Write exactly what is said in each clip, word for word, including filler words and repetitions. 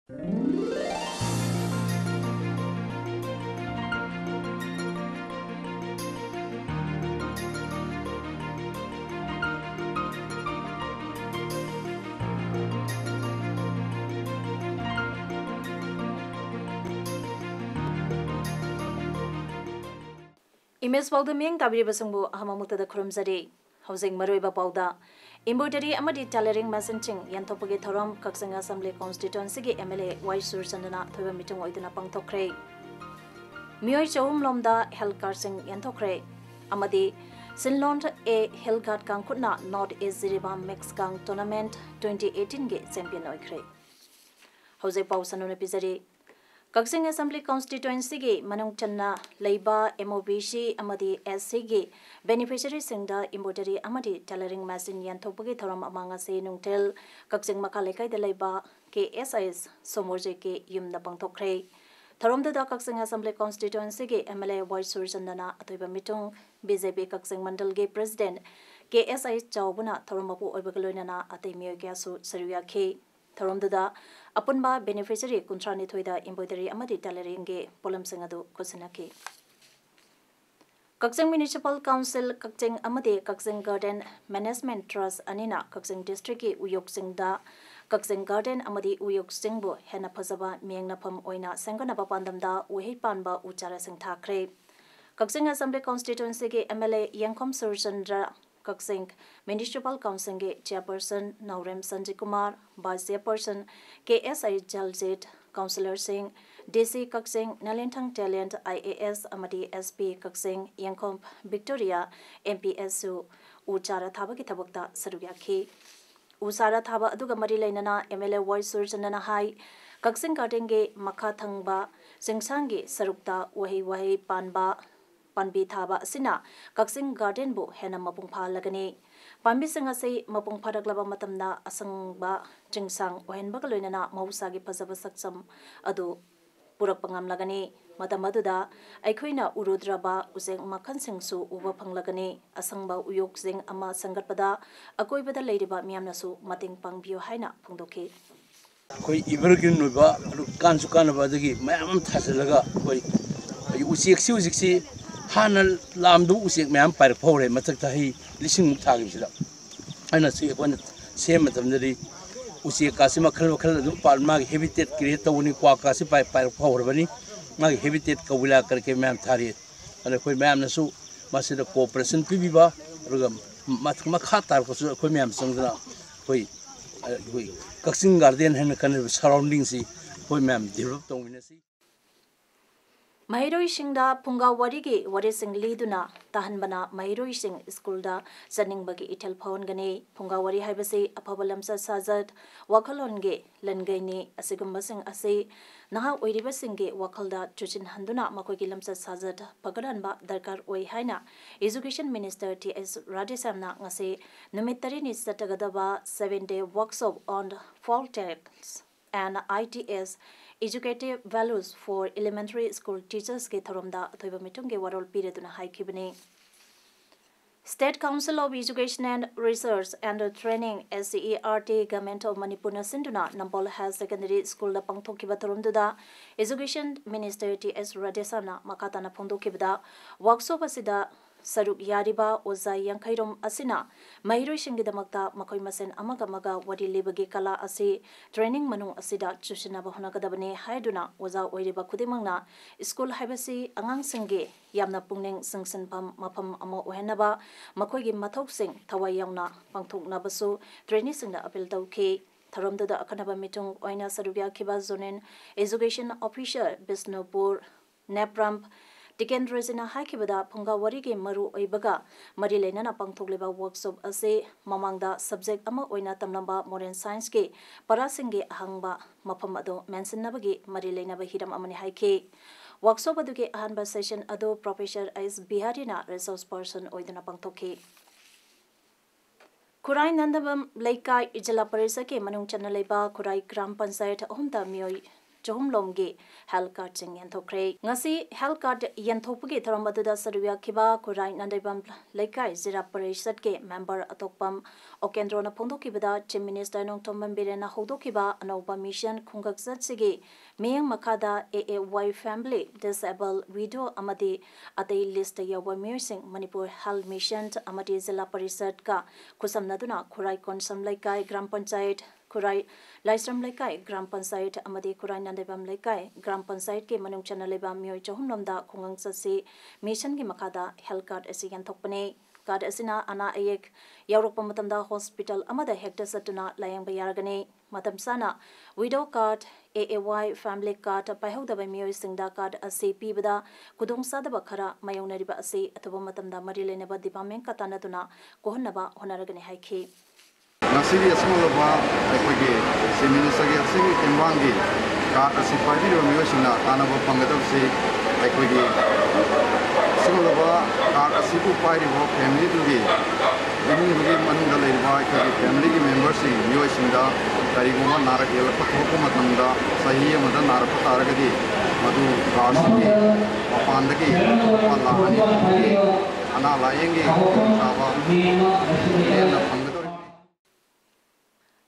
Image ꯄꯥꯎꯗ ꯃꯤꯠꯌꯦꯡ ꯇꯥꯕꯤꯔꯤꯕꯁꯤꯡꯕꯨ ꯑꯍꯥꯟꯕꯃꯛꯇꯗ ꯈꯨꯔꯨꯝꯖꯔꯤ꯫ ꯍꯧꯖꯤꯛ ꯃꯔꯨꯑꯣꯏꯕ ꯄꯥꯎꯗ, embroidery ꯑꯃꯗꯤ tailoring machineꯁꯤꯡ ꯌꯦꯟꯊꯣꯛꯄꯒꯤ ꯊꯧꯔꯝ ꯀꯛꯆꯤꯡ Assembly Constituencyꯒꯤ MLA ꯋꯥꯏ ꯁꯨꯔꯆꯟꯗ꯭ꯔꯅ ꯑꯊꯣꯏꯕ ꯃꯤꯇꯨꯡ ꯑꯣꯏꯗꯨꯅ ꯄꯥꯡꯊꯣꯛꯈ꯭ꯔꯦ꯫ ꯃꯤꯑꯣꯏ ꯆꯍꯨꯝ ꯂꯣꯝꯗ health cardꯁꯤꯡ ꯌꯦꯟꯊꯣꯛꯈ꯭ꯔꯦ꯫ ꯑꯃꯗꯤ ꯁꯤꯟꯂꯣꯟ A Health Card ꯀꯥꯡꯈꯨꯠꯅ North East Jiribam Mix Gang Tournament twenty eighteenꯒꯤ champion ꯑꯣꯏꯈ꯭ꯔꯦ꯫ ꯍꯧꯖꯤꯛ ꯄꯥꯎ ꯁꯟꯗꯣꯛꯅ ꯄꯤꯖꯔꯤ꯫ ꯀꯛꯆꯤꯡ Assembly Constituencyꯒꯤ ꯃꯅꯨꯡ ꯆꯟꯅ ꯂꯩꯕ MOBC ꯑꯃꯗꯤ SCꯒꯤ beneficiaryꯁꯤꯡꯗ embroidery ꯑꯃꯗꯤ tailoring machine ꯌꯦꯟꯊꯣꯛꯄꯒꯤ ꯊꯧꯔꯝ ꯑꯃ ꯉꯁꯤ ꯅꯨꯡꯊꯤꯜ ꯀꯛꯆꯤꯡ ꯃꯈꯥ ꯂꯩꯀꯥꯏꯗ ꯂꯩꯕ KSIS ꯁꯣꯃꯣꯔꯖꯤꯠꯀꯤ ꯌꯨꯝꯗ ꯄꯥꯡꯊꯣꯛꯈ꯭ꯔꯦ꯫ ꯊꯧꯔꯝꯗꯨꯗ ꯀꯛꯆꯤꯡ Assembly Constituencyꯒꯤ MLA ꯋꯥꯏ ꯁꯨꯔꯆꯟꯗ꯭ꯔꯅ ꯑꯊꯣꯏꯕ ꯃꯤꯇꯨꯡ, BJP ꯀꯛꯆꯤꯡ ꯃꯟꯗꯜꯒꯤ President KSI ꯆꯥꯎꯕꯅ ꯊꯧꯔꯝ ꯃꯄꯨ ꯑꯣꯏꯕꯒ ꯂꯣꯏꯅꯅ ꯑꯇꯩ ꯃꯤꯑꯣꯏ ꯀꯌꯥꯁꯨ ꯁꯔꯨꯛ ꯌꯥꯈꯤ꯫ ꯊꯧꯔꯝꯗꯨꯗ ꯑꯄꯨꯟꯕ beneficiary ꯀꯨꯟꯊ꯭ꯔꯥ ꯅꯤꯊꯣꯏꯗ embroidery ꯑꯃꯗꯤ tailoringꯒꯤ ꯄꯣꯠꯂꯝꯁꯤꯡ ꯑꯗꯨ ꯈꯨꯠꯁꯤꯟꯅꯈꯤ꯫ ꯀꯛꯆꯤꯡ Municipal Council ꯀꯛꯆꯤꯡ ꯑꯃꯗꯤ ꯀꯛꯆꯤꯡ Garden Management Trust ꯑꯅꯤꯅ ꯀꯛꯆꯤꯡ districtꯀꯤ ꯎꯌꯣꯛꯁꯤꯡꯗ ꯀꯛꯆꯤꯡ garden ꯑꯃꯗꯤ ꯎꯌꯣꯛꯁꯤꯡꯕꯨ ꯍꯦꯟꯅ ꯐꯖꯕ ꯃꯤꯠꯌꯦꯡꯅꯐꯝ ꯑꯣꯏꯅ ꯁꯦꯝꯒꯠꯅꯕ ꯄꯥꯟꯗꯝꯗ ꯎꯍꯩ ꯄꯥꯟꯕ ꯎ ꯆꯥꯔꯥꯁꯤꯡ ꯊꯥꯈ꯭ꯔꯦ꯫ ꯀꯛꯆꯤꯡ Assembly Constituencyꯒꯤ MLA ꯌꯦꯡꯈꯣꯝ ꯁꯨꯔꯆꯟꯗ꯭ꯔ, ꯀꯛꯆꯤꯡ Municipal Councilꯒꯤ Chairperson Naorem Sanjit Kumar, Vice Chairperson KSI Jaljit, councillorꯁꯤꯡ, DC ꯀꯛꯆꯤꯡ ꯅꯂꯦꯟꯊꯪ ꯇꯦꯂꯦꯟ IAS ꯑꯃꯗꯤ SP ꯀꯛꯆꯤꯡ ꯌꯦꯡꯈꯣꯝ ꯕꯤꯛꯇꯣꯔꯤꯌꯥ MPSꯁꯨ ꯎ ꯆꯥꯔꯥ ꯊꯥꯕꯒꯤ ꯊꯕꯛꯇ ꯁꯔꯨꯛ ꯌꯥꯈꯤ꯫ ꯎ ꯆꯥꯔꯥ ꯊꯥꯕ ꯑꯗꯨꯒ ꯃꯔꯤ ꯂꯩꯅꯅ MLA ꯋꯥꯏ ꯁꯨꯔꯆꯟꯗ꯭ꯔꯅ ꯍꯥꯏ, ꯀꯛꯆꯤꯡ gardenꯒꯤ ꯃꯈꯥ ꯊꯪꯕ ꯆꯤꯡꯁꯥꯡꯒꯤ ꯁꯔꯨꯛꯇ ꯎꯍꯩ ꯋꯥꯍꯩ ꯄꯥꯟꯕ ꯄꯥꯝꯕꯤ ꯊꯥꯕ ꯑꯁꯤꯅ ꯀꯛꯆꯤꯡ gardenꯕꯨ ꯍꯦꯟꯅ ꯃꯄꯨꯡ ꯐꯥꯍꯜꯂꯒꯅꯤ꯫ ꯄꯥꯝꯕꯤꯁꯤꯡ ꯑꯁꯤ ꯃꯄꯨꯡ ꯐꯥꯔꯛꯂꯕ ꯃꯇꯝꯗ ꯑꯁꯪꯕ ꯆꯤꯡꯁꯥꯡ ꯑꯣꯏꯍꯟꯕꯒ ꯂꯣꯏꯅꯅ ꯃꯍꯧꯁꯥꯒꯤ ꯐꯖꯕ ꯁꯛꯇꯝ ꯑꯗꯨ ꯄꯨꯔꯛꯄ ꯉꯝꯂꯒꯅꯤ꯫ ꯃꯇꯝ ꯑꯗꯨꯗ ꯑꯩꯈꯣꯏꯅ ꯎꯔꯨꯗ꯭ꯔꯕ ꯎꯆꯦꯛ ꯃꯈꯜꯁꯤꯡꯁꯨ ꯎꯕ ꯐꯪꯂꯒꯅꯤ꯫ ꯑꯁꯪꯕ ꯎꯌꯣꯛꯁꯤꯡ ꯑꯃ ꯁꯦꯝꯒꯠꯄꯗ ꯑꯀꯣꯏꯕꯗ ꯂꯩꯔꯤꯕ ꯃꯤꯌꯥꯝꯅꯁꯨ ꯃꯇꯦꯡ ꯄꯥꯡꯕꯤꯌꯨ ꯍꯥꯏꯅ ꯐꯣꯡꯗꯣꯛꯈꯤ꯫ ꯑꯩꯈꯣꯏ ꯏꯚꯔꯒ꯭ꯔꯤꯟ ꯑꯣꯏꯕ, ꯑꯗꯨ ꯀꯥꯟꯁꯨ ꯀꯥꯟꯅꯕ, ꯑꯗꯒꯤ ꯃꯌꯥꯝ ꯑꯃ ꯊꯥꯖꯤꯜꯂꯒ ꯑꯩꯈꯣꯏ, ꯑꯩꯈꯣꯏ ꯎꯆꯦꯛꯁꯤ ꯍꯧꯖꯤꯛꯁꯤ ꯍꯥꯟꯅ ꯂꯥꯝꯗꯕ ꯎꯆꯦꯛ ꯃꯌꯥꯝ ꯄꯥꯏꯔꯛꯄ ꯍꯧꯔꯦ꯫ ꯃꯊꯛꯇ ꯍꯩ ꯂꯤꯁꯤꯡꯃꯨꯛ ꯊꯥꯈꯤꯕꯁꯤꯗ, ꯑꯩꯅ ꯁꯤ ꯑꯩꯈꯣꯏꯅ ꯁꯦꯝꯕ ꯃꯇꯝꯗꯗꯤ ꯎꯆꯦꯛꯀꯥꯁꯤ ꯃꯈꯜ ꯃꯈꯜ ꯑꯗꯨꯝ ꯄꯥ-, ꯃꯥꯒꯤ ꯍꯦꯕꯤꯇꯦꯠ ꯀ꯭ꯔꯤꯌꯦꯠ ꯇꯧꯕꯅꯤ, ꯀ꯭ꯋꯥꯛꯀꯥꯁꯤ ꯄꯥꯏ-, ꯄꯥꯏꯔꯛꯄ ꯍꯧꯔꯕꯅꯤ꯫ ꯃꯥꯒꯤ ꯍꯦꯕꯤꯇꯦꯠ ꯀꯧꯕꯤꯂꯥ ꯀꯔꯤ ꯀꯔꯤ ꯃꯌꯥꯝ ꯊꯥꯔꯤ꯫ ꯑꯗ ꯑꯩꯈꯣꯏ ꯃꯌꯥꯝꯅꯁꯨ ꯃꯁꯤꯗ ꯀꯣꯑꯣꯄꯔꯦꯁꯟ ꯄꯤꯕꯤꯕ, ꯑꯗꯨꯒ ꯃ-, ꯃꯈꯥ ꯇꯥꯔꯛꯄꯁꯨ ꯑꯩꯈꯣꯏ ꯃꯌꯥꯝ ꯆꯪꯗꯅ ꯑꯩꯈꯣꯏ, ꯑꯩꯈꯣꯏ ꯀꯛꯆꯤꯡ ꯒꯥꯔꯗꯦꯟ ꯍꯥꯏꯅ ꯈꯟꯅꯔꯤꯕ ꯁꯔꯥꯎꯟꯗꯤꯡꯁꯤ ꯑꯩꯈꯣꯏ ꯃꯌꯥꯝ ꯗꯤꯕꯂꯞ ꯇꯧꯃꯤꯟꯅꯁꯤ꯫ ꯃꯍꯩꯔꯣꯏꯁꯤꯡꯗ ꯐꯨꯡꯒꯥ ꯋꯥꯔꯤꯒꯤ ꯋꯥꯔꯤꯁꯤꯡ ꯂꯤꯗꯨꯅ ꯇꯥꯍꯟꯕꯅ ꯃꯍꯩꯔꯣꯏꯁꯤꯡ ꯁ꯭ꯀꯨꯜꯗ ꯆꯠꯅꯤꯡꯕꯒꯤ ꯏꯊꯤꯜ ꯐꯥꯎꯍꯟꯒꯅꯤ꯫ ꯐꯨꯡꯒꯥ ꯋꯥꯔꯤ ꯍꯥꯏꯕꯁꯤ ꯑꯐꯕ ꯂꯝꯆꯠ ꯁꯥꯖꯠ, ꯋꯥꯈꯜꯂꯣꯟꯒꯤ ꯂꯟꯒꯩꯅꯤ꯫ ꯑꯁꯤꯒꯨꯝꯕꯁꯤꯡ ꯑꯁꯤ ꯅꯍꯥ ꯑꯣꯏꯔꯤꯕꯁꯤꯡꯒꯤ ꯋꯥꯈꯜꯗ ꯆꯨꯁꯤꯟꯍꯟꯗꯨꯅ ꯃꯈꯣꯏꯒꯤ ꯂꯝꯆꯠ ꯁꯥꯖꯠ ꯐꯒꯠꯍꯟꯕ ꯗꯔꯀꯥꯔ ꯑꯣꯏ ꯍꯥꯏꯅ Education Minister T S Radheshyamꯅ ꯉꯁꯤ ꯅꯨꯃꯤꯠ ꯇꯔꯦꯠꯅꯤ ꯆꯠꯊꯒꯗꯕ seven day workshop on folk tales and I T S, Educative Values for Elementary School Teachersꯀꯤ ꯊꯧꯔꯝꯗ ꯑꯊꯣꯏꯕ ꯃꯤꯊꯨꯡꯒꯤ ꯋꯥꯔꯣꯜ ꯄꯤꯔꯗꯨꯅ ꯍꯥꯏꯈꯤꯕꯅꯤ꯫ State Council of Education and Research and Training, S C E R T, Government of Manipurꯅ ꯁꯤꯟꯗꯨꯅ ꯅꯝꯕꯣꯜ Higher Secondary Schoolꯗ ꯄꯥꯡꯊꯣꯛꯈꯤꯕ ꯊꯧꯔꯝꯗꯨꯗ Education Minister T S Radheshyamꯅ ꯃꯈꯥ ꯇꯥꯅ ꯐꯣꯡꯗꯣꯛꯈꯤꯕꯗ, workshop ꯑꯁꯤꯗ ꯁꯔꯨꯛ ꯌꯥꯔꯤꯕ ꯑꯣꯖꯥ ꯌꯥꯡꯈꯩꯔꯣꯝ ꯑꯁꯤꯅ ꯃꯍꯩꯔꯣꯏꯁꯤꯡꯒꯤꯗꯃꯛꯇ ꯃꯈꯣꯏ ꯃꯁꯦꯟ ꯑꯃꯒ ꯑꯃꯒ ꯋꯥꯔꯤ ꯂꯤꯕꯒꯤ ꯀꯂꯥ ꯑꯁꯤ training ꯃꯅꯨꯡ ꯑꯁꯤꯗ ꯆꯨꯁꯤꯟꯅꯕ ꯍꯣꯠꯅꯒꯗꯕꯅꯤ ꯍꯥꯏꯗꯨꯅ, ꯑꯣꯖꯥ ꯑꯣꯏꯔꯤꯕ ꯈꯨꯗꯤꯡꯃꯛꯅ school ꯍꯥꯏꯕꯁꯤ ꯑꯉꯥꯡꯁꯤꯡꯒꯤ ꯌꯥꯝꯅ ꯄꯨꯛꯅꯤꯡ ꯆꯤꯡꯁꯤꯟꯐꯝ ꯃꯐꯝ ꯑꯃ ꯑꯣꯏꯍꯟꯅꯕ ꯃꯈꯣꯏꯒꯤ ꯃꯊꯧꯁꯤꯡ ꯊꯋꯥꯏ ꯌꯥꯎꯅ ꯄꯥꯡꯊꯣꯛꯅꯕꯁꯨ traineeꯁꯤꯡꯗ appeal ꯇꯧꯈꯤ꯫ ꯊꯧꯔꯝꯗꯨꯗ ꯑꯈꯟꯅꯕ ꯃꯤꯊꯨꯡ ꯑꯣꯏꯅ ꯁꯔꯨꯛ ꯌꯥꯈꯤꯕ Zonal Education Officer ꯕꯤꯁꯅꯨꯄꯨꯔ ꯅꯦꯄ꯭ꯔꯥꯝ ꯇꯤꯀꯦꯟꯗ꯭ꯔꯖꯤꯅ ꯍꯥꯏꯈꯤꯕꯗ, ꯐꯨꯡꯒꯥ ꯋꯥꯔꯤꯒꯤ ꯃꯔꯨ ꯑꯣꯏꯕꯒ ꯃꯔꯤ ꯂꯩꯅꯅ ꯄꯥꯡꯊꯣꯛꯂꯤꯕ workshop ꯑꯁꯤ ꯃꯃꯥꯡꯗ subject ꯑꯃ ꯑꯣꯏꯅ ꯇꯝꯂꯝꯕ modern scienceꯀꯤ ꯄꯔꯥꯁꯤꯡꯒꯤ ꯑꯍꯪꯕ ꯃꯐꯝ ꯑꯗꯨ ꯃꯦꯟꯁꯤꯟꯅꯕꯒꯤ ꯃꯔꯤ ꯂꯩꯅꯕ ꯍꯤꯔꯝ ꯑꯃꯅꯤ ꯍꯥꯏꯈꯤ꯫ Workshop ꯑꯗꯨꯒꯤ ꯑꯍꯥꯟꯕ session ꯑꯗꯨ Professor ꯑꯩꯆ ꯕꯤꯍꯥꯔꯤꯅ resource person ꯑꯣꯏꯗꯨꯅ ꯄꯥꯡꯊꯣꯛꯈꯤ꯫ ꯈꯨꯔꯥꯏ ꯅꯟꯗꯕꯝ ꯂꯩꯀꯥꯏ ꯖꯤꯂꯥ ꯄꯔꯤꯁꯠꯀꯤ ꯃꯅꯨꯡ ꯆꯟꯅ ꯂꯩꯕ ꯈꯨꯔꯥꯏ ꯒ꯭ꯔꯥꯝ ꯄꯟꯆꯥꯌꯠ ꯑꯍꯨꯝꯗ ꯃꯤꯑꯣꯏ ꯆꯍꯨꯝ ꯂꯣꯝꯒꯤ health cardꯁꯤꯡ ꯌꯦꯟꯊꯣꯛꯈ꯭ꯔꯦ꯫ ꯉꯁꯤ health card ꯌꯦꯟꯊꯣꯛꯄꯒꯤ ꯊꯧꯔꯝ ꯑꯗꯨꯗ ꯁꯔꯨꯛ ꯌꯥꯈꯤꯕ ꯈꯨꯔꯥꯏ ꯅꯥꯟꯗꯩꯕꯝ ꯂꯩꯀꯥꯏ ꯖꯤꯂꯥ ꯄꯔꯤꯁꯠꯀꯤ member ꯑꯇꯣꯛꯄꯝ ꯑꯣꯀꯦꯟꯗ꯭ꯔꯣꯅ ꯐꯣꯡꯗꯣꯛꯈꯤꯕꯗ, Chief Minister ꯅꯣꯡꯊꯣꯝꯕꯝ ꯕꯤꯔꯦꯟꯅ ꯍꯧꯗꯣꯛꯈꯤꯕ ꯑꯅꯧꯕ mission ꯈꯣꯡꯒꯪꯆꯠꯁꯤꯒꯤ ꯃꯤꯠꯌꯦꯡ ꯃꯈꯥꯗ A A Y family, disabled widow ꯑꯃꯗꯤ ꯑꯇꯩ listꯇ ꯌꯥꯎꯕ ꯃꯤꯑꯣꯏꯁꯤꯡ ꯃꯅꯤꯄꯨꯔ health mission ꯑꯃꯗꯤ ꯖꯤꯂꯥ ꯄꯔꯤꯁꯠꯀ ꯈꯨꯠꯁꯝꯅꯗꯨꯅ ꯈꯨꯔꯥꯏ ꯀꯣꯟꯁꯝ ꯂꯩꯀꯥꯏ ꯒ꯭ꯔꯥꯝ ꯄꯟꯆꯥꯌꯠ, ꯈꯨꯔꯥꯏ ꯂꯥꯏꯁ꯭ꯔꯝ ꯂꯩꯀꯥꯏ ꯒ꯭ꯔꯥꯝ ꯄꯟꯆꯥꯌꯠ ꯑꯃꯗꯤ ꯈꯨꯔꯥꯏ ꯅꯥꯟꯗꯩꯕꯝ ꯂꯩꯀꯥꯏ ꯒ꯭ꯔꯥꯝ ꯄꯟꯆꯥꯌꯠꯀꯤ ꯃꯅꯨꯡ ꯆꯟꯅ ꯂꯩꯕ ꯃꯤꯑꯣꯏ ꯆꯍꯨꯝ ꯂꯣꯝꯗ ꯈꯨꯡꯒꯪ ꯆꯠꯁꯤ missionꯒꯤ ꯃꯈꯥꯗ health card ꯑꯁꯤ ꯌꯦꯟꯊꯣꯛꯄꯅꯤ꯫ Card ꯑꯁꯤꯅ ꯑꯅꯥ ꯑꯌꯦꯛ ꯌꯥꯎꯔꯛꯄ ꯃꯇꯝꯗ hospital ꯑꯃꯗ ꯍꯦꯛꯇ ꯆꯠꯇꯨꯅ ꯂꯥꯌꯦꯡꯕ ꯌꯥꯔꯒꯅꯤ꯫ ꯃꯇꯝ ꯆꯥꯅ widow card, A A Y family card ꯄꯥꯏꯍꯧꯗꯕ ꯃꯤꯑꯣꯏꯁꯤꯡꯗ card ꯑꯁꯤ ꯄꯤꯕꯗ ꯈꯨꯗꯣꯡꯆꯥꯗꯕ ꯈꯔ ꯃꯥꯌꯣꯛꯅꯔꯤꯕ ꯑꯁꯤ ꯑꯊꯨꯕ ꯃꯇꯝꯗ ꯃꯔꯤ ꯂꯩꯅꯕ departmentꯀ ꯇꯥꯟꯅꯗꯨꯅ ꯀꯣꯛꯍꯟꯅꯕ ꯍꯣꯠꯅꯔꯒꯅꯤ ꯍꯥꯏꯈꯤ꯫ ꯉꯁꯤꯒꯤ ꯑꯁꯤꯒꯨꯝꯂꯕ ꯑꯩꯈꯣꯏꯒꯤ Chief Ministerꯒꯤ ꯑꯁꯤꯒꯤ ꯇꯦꯡꯕꯥꯡꯒꯤ card ꯑꯁꯤ ꯄꯥꯏꯕꯤꯔꯤꯕ ꯃꯤꯑꯣꯏꯁꯤꯡꯅ ꯀꯥꯟꯅꯕ ꯐꯪꯒꯗꯕꯁꯤ ꯑꯩꯈꯣꯏꯒꯤ ꯑꯁꯤꯒꯨꯝꯂꯕ card ꯑꯁꯤꯕꯨ ꯄꯥꯏꯔꯤꯕ familyꯗꯨꯒꯤ ꯏꯃꯨꯡꯗꯨꯒꯤ ꯃꯅꯨꯡꯗ ꯂꯩꯔꯤꯕ ꯑꯩꯈꯣꯏꯒꯤ familyꯒꯤ memberꯁꯤꯡ ꯃꯤꯑꯣꯏꯁꯤꯡꯗ ꯀꯔꯤꯒꯨꯝꯕ ꯅꯥꯔꯛ ꯌꯦꯛꯂꯛꯄ ꯊꯣꯛꯂꯛꯄ ꯃꯇꯝꯗ ꯆꯍꯤ ꯑꯃꯗ ꯅꯥꯔꯛꯄ ꯇꯥꯔꯒꯗꯤ ꯃꯗꯨ cardꯁꯤꯒꯤ ꯃꯄꯥꯟꯗꯒꯤ ꯂꯨꯄꯥ ꯂꯥꯈ ꯑꯅꯤ ꯐꯥꯎꯕꯒꯤ ꯑꯅꯥ ꯂꯥꯌꯦꯡꯒꯤ ꯈꯨꯗꯣꯡꯆꯥꯕ ꯂꯦꯝꯅ ꯐꯪꯒꯗꯧꯔꯤꯕꯅꯤ꯫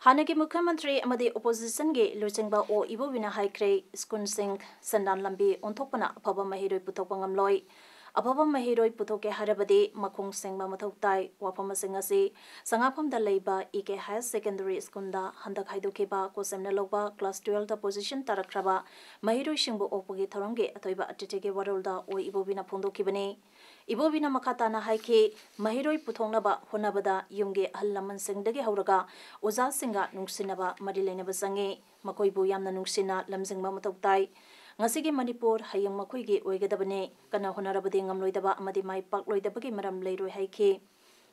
ꯍꯥꯟꯅꯒꯤ ꯃꯨꯈ꯭ꯌ ꯃꯟꯇ꯭ꯔꯤ ꯑꯃꯗꯤ oppositionꯒꯤ ꯂꯨꯆꯤꯡꯕ ꯑꯣ ꯏꯕꯣꯕꯤꯅ ꯍꯥꯏꯈ꯭ꯔꯦ, ꯁ꯭ꯀꯨꯜꯁꯤꯡ ꯁꯦꯟꯗꯥꯟ ꯂꯝꯕꯤ ꯑꯣꯟꯊꯣꯛꯄꯅ ꯑꯐꯕ ꯃꯍꯩꯔꯣꯏ ꯄꯨꯊꯣꯛꯄ ꯉꯝꯂꯣꯏ꯫ ꯑꯐꯕ ꯃꯍꯩꯔꯣꯏ ꯄꯨꯊꯣꯛꯀꯦ ꯍꯥꯏꯔꯕꯗꯤ ꯃꯈꯣꯡ ꯁꯦꯡꯕ ꯃꯊꯧ ꯇꯥꯏ꯫ ꯋꯥꯐꯝꯁꯤꯡ ꯑꯁꯤ ꯁꯉꯥꯐꯝꯗ ꯂꯩꯕ ꯏ ꯀꯦ Higher Secondary Schoolꯗ ꯍꯟꯗꯛ ꯍꯥꯏꯗꯣꯛꯈꯤꯕ ꯀꯣꯁꯦꯝꯅ ꯂꯧꯕ class twelveꯇ position ꯇꯥꯔꯛꯈ꯭ꯔꯕ ꯃꯍꯩꯔꯣꯏꯁꯤꯡꯕꯨ ꯑꯣꯛꯄꯒꯤ ꯊꯧꯔꯝꯒꯤ ꯑꯊꯣꯏꯕ ꯑꯇꯤꯊꯤꯒꯤ ꯋꯥꯔꯣꯜꯗ ꯑꯣ ꯏꯕꯣꯕꯤꯅ ꯐꯣꯡꯗꯣꯛꯈꯤꯕꯅꯤ꯫ ꯏꯕꯣꯕꯤꯅ ꯃꯈꯥ ꯇꯥꯅ ꯍꯥꯏꯈꯤ, ꯃꯍꯩꯔꯣꯏ ꯄꯨꯊꯣꯛꯅꯕ ꯍꯣꯠꯅꯕꯗ ꯌꯨꯝꯒꯤ ꯑꯍꯜ ꯂꯃꯟꯁꯤꯡꯗꯒꯤ ꯍꯧꯔꯒ ꯑꯣꯖꯥꯁꯤꯡꯒ ꯅꯨꯡꯁꯤꯅꯕ ꯃꯔꯤ ꯂꯩꯅꯕ ꯆꯪꯏ꯫ ꯃꯈꯣꯏꯕꯨ ꯌꯥꯝꯅ ꯅꯨꯡꯁꯤꯅ ꯂꯝꯖꯤꯡꯕ ꯃꯊꯧ ꯇꯥꯏ꯫ ꯉꯁꯤꯒꯤ ꯃꯅꯤꯄꯨꯔ ꯍꯌꯦꯡ ꯃꯈꯣꯏꯒꯤ ꯑꯣꯏꯒꯗꯕꯅꯤ꯫ ꯀꯟꯅ ꯍꯣꯠꯅꯔꯕꯗꯤ ꯉꯝꯂꯣꯏꯗꯕ ꯑꯃꯗꯤ ꯃꯥꯏ ꯄꯥꯛꯂꯣꯏꯗꯕꯒꯤ ꯃꯔꯝ ꯂꯩꯔꯣꯏ ꯍꯥꯏꯈꯤ꯫